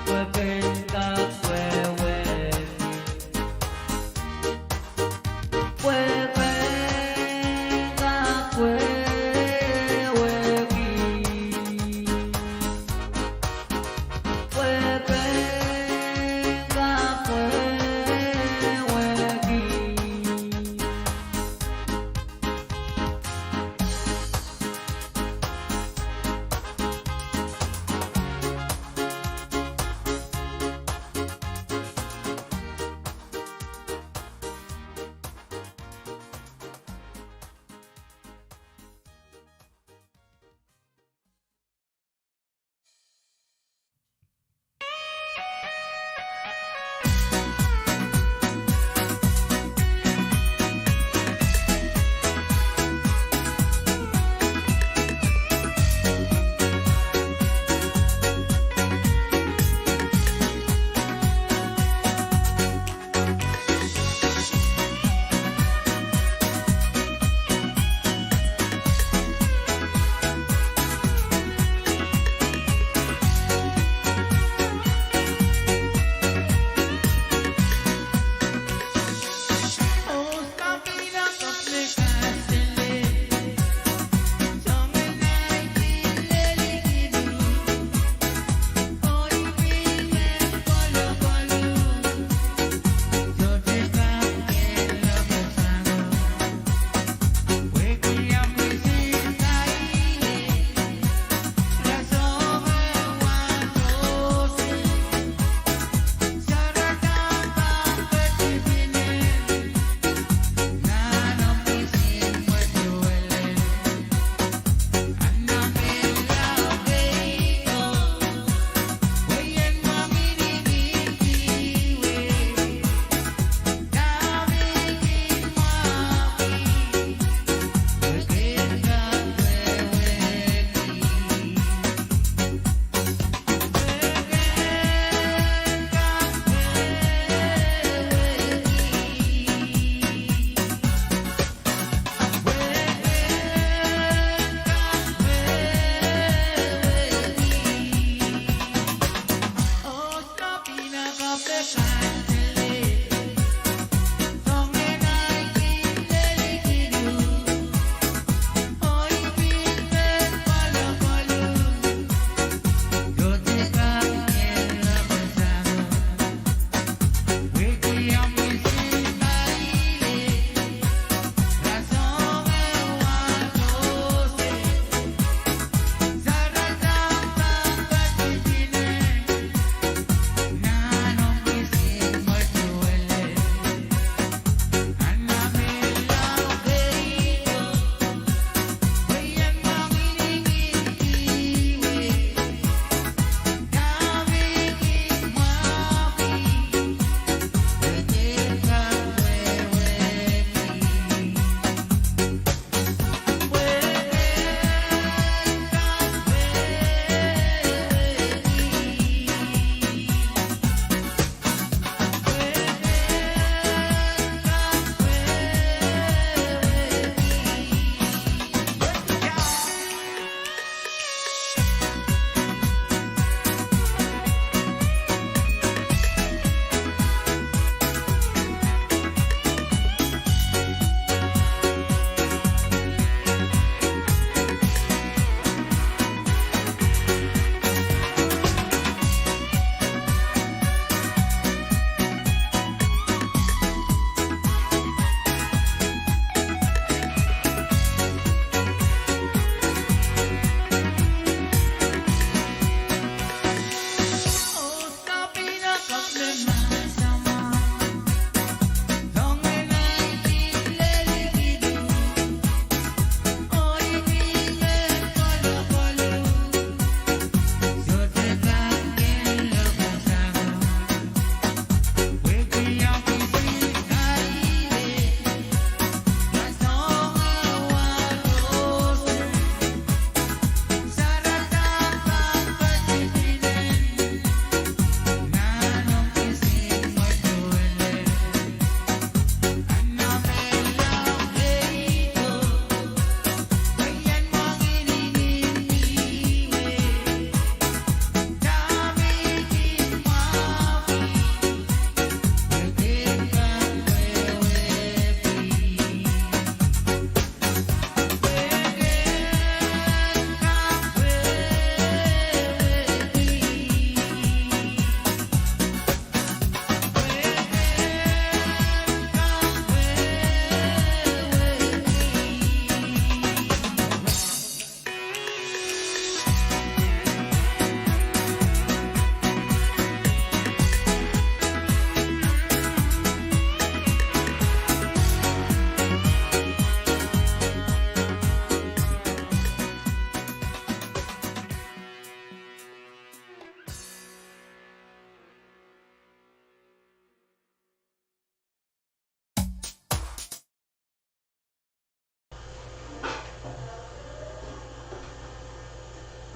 pwe ken kak wehwehki.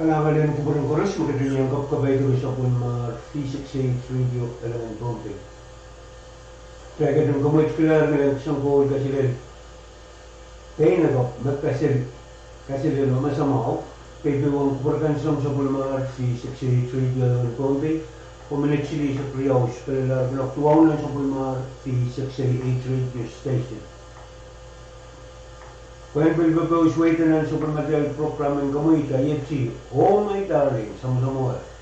Kalahngan en kupwuren koaros me ketin iang kapkapai sapwellimar V six eight Radio Alangen Pohnpei. Kitail ketin kamweitkihla ngilen kisin koul kaselel pein ekap me kaselel, kaselel me masamwahu, peipei ong kupwur kan sang sapwellimar V six eight Radio Alangen Pohnpei, oh minit silihsek riau pil lel kin lohk duwau nan sapwellimar V six eight Radio Station. Pwehn pil pepehm sweiden nan sapwellimatail program en kamweid, iei Oh My Darling, samwasamwahwei.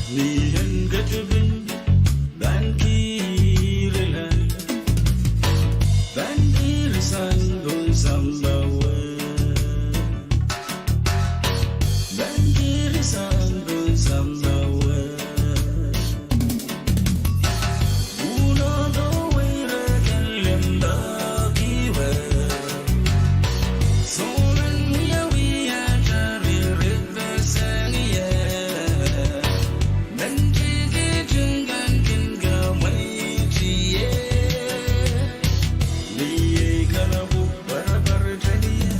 Ni en ketipin pahn kihla, pahn kihla sang pohn sampah wet. Pahn kihla sang pohn sampah wet. Unodo weirek en limpoak ih wet. Souleng wiawi atail riripeseng ie. Mendikit kan kin kamweiti ie. Ni ei kalapw parapar tanie.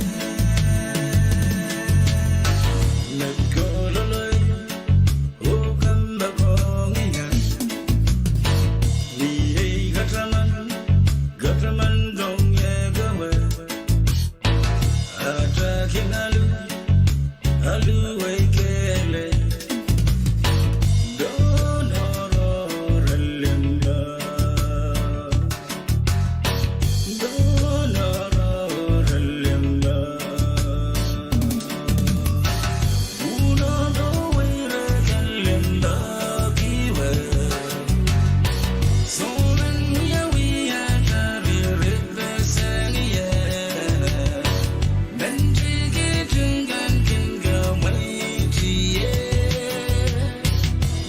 Met kololei oh kompoakohng ie. Ni ei kataman, kataman dohng ie kewe. Atail kin alu, alu ei kehlail. Dohn oaroahr limpoak. Dohn oaroahr limpoak. Unodo weirek en limpoak ih wet. Souleng wiawi atail riripeseng ie. Mendikit kan kin kamweiti ie.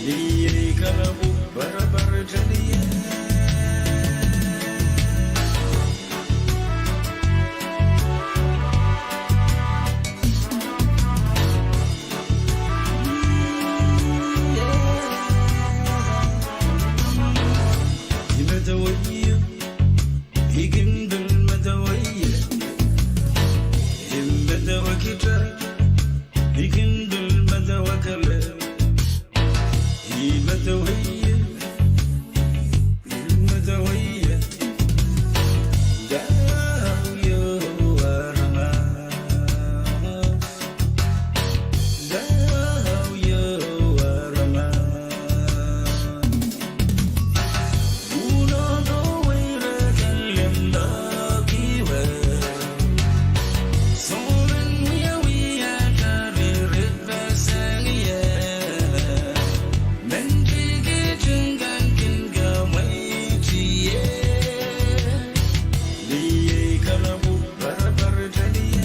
Ni ei kalapw parapar tanie. I medewe ie, I kin pil medewe ie. I medewe kita, I kin pil medewe kelehpw. I medewe ie, I medewe ie. Dau ieu aramas. Dau ieu aramas. Unodo weirek en limpoak ih wet. Souleng wiawi atail riripeseng ie. Mendikit kan kin kamweiti ie. Ni ei kalapw parapar tanie.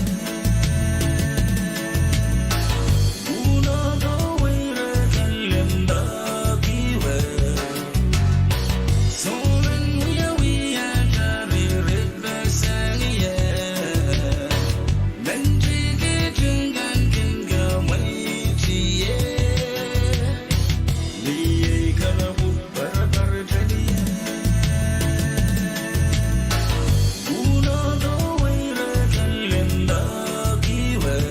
Unodo weirek en limpoak ih wet. Souleng wiawi atail riripeseng ie. Mendikit kan kin kamweiti ie. Ni ei kalapw parapar tanie. Unodo weirek en limpoak ih wet.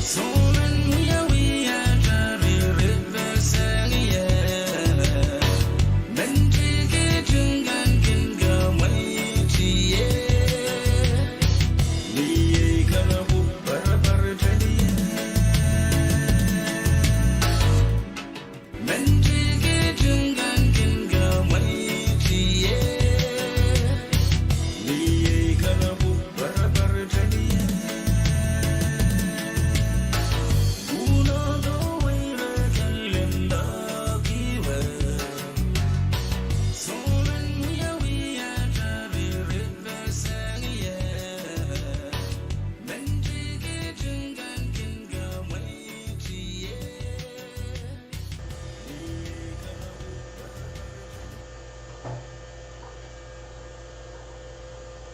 Souleng wiawi atail riripeseng ie. Mendikit kan kin kamweiti ie. Ni ei kalapw parapar tanie. Mendikit kan kin kamweiti ie. Ni ei kalapw parapar tanie. Unodo weirek en limpoak ih wet. Souleng wiawi atail riripeseng ie. Mendikit kan kin kamweiti ie.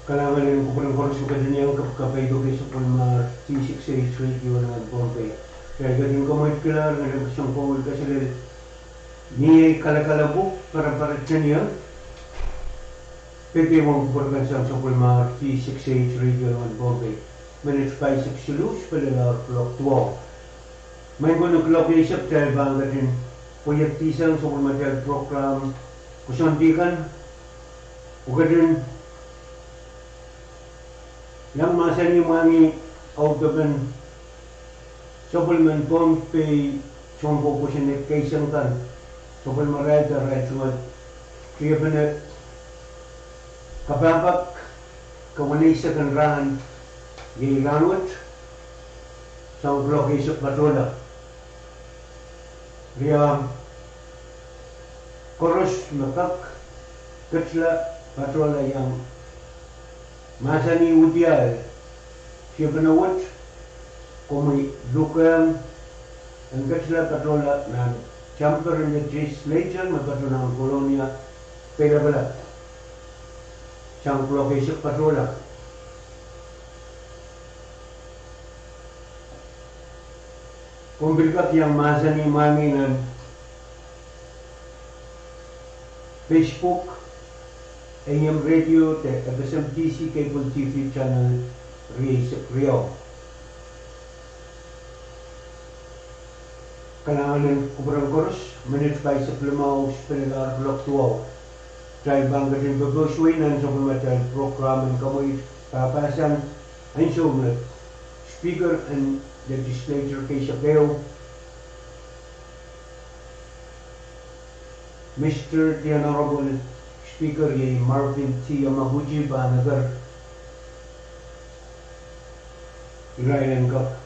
Kalahngan en kupwuren koaros me ketin iang kapkapai doke sapwellimomwi D six H Radio nan Pohnpei. Irail ketin kamweidkilahr nan kesempwal kaselel Ni ei Kalakalapo Parapara Teniang. Peipeimwong kupwurki sang sapwellimomwi D six H Radio nan Pohnpei. Minit pahisek siluh pil lel kuloak duwau. Maing ko, ni kuloak eisek kitail pahn ketin pweiekdi sang sapwellimatail program koasoandi kan. Oh ketin iang mahsanih mwahngih audepen sapwellimen Pohnpei, sounpwong pwoson en keisang kan, sapwellimarail de irail tungoal tiepene kapahpahk, kaweneisek en rahn, iei rahnwet, sang kuloak eisek patohla. Riehng koaros me kak ketila patohla iang mahsanih uhdiahr, tiepene wet, komwi lukehng en ketila patohla nan chamber en legislature me patoh nan Kolonia, Peilapalap, sang kuloak eisek patohla. Komw pil kak iang mahsanih mwahi nan Facebook, AM radio de FSM DC cable TV channel rieisek riau. Kalahngan en kupwuren koaros, minit paisek limau, spelelahr kuloak duwau. Kitail pahn ketin popohswei nan sapwellimatail program en komwi, pahpahsan ansou me Speaker en Legislature keisek ehu, Mister the Honorable Speaker, iei Marvin T. Yamaguchi pahn eker irail en kak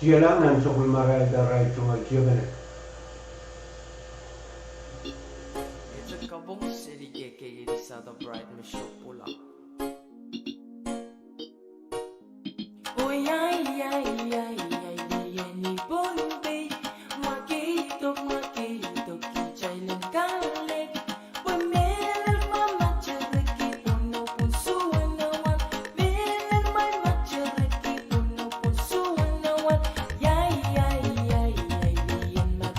tialahng nan sapwellimarail de arail tungoal tiepene. Etek kapong seli kekei en Sahda Pride me Shokpula.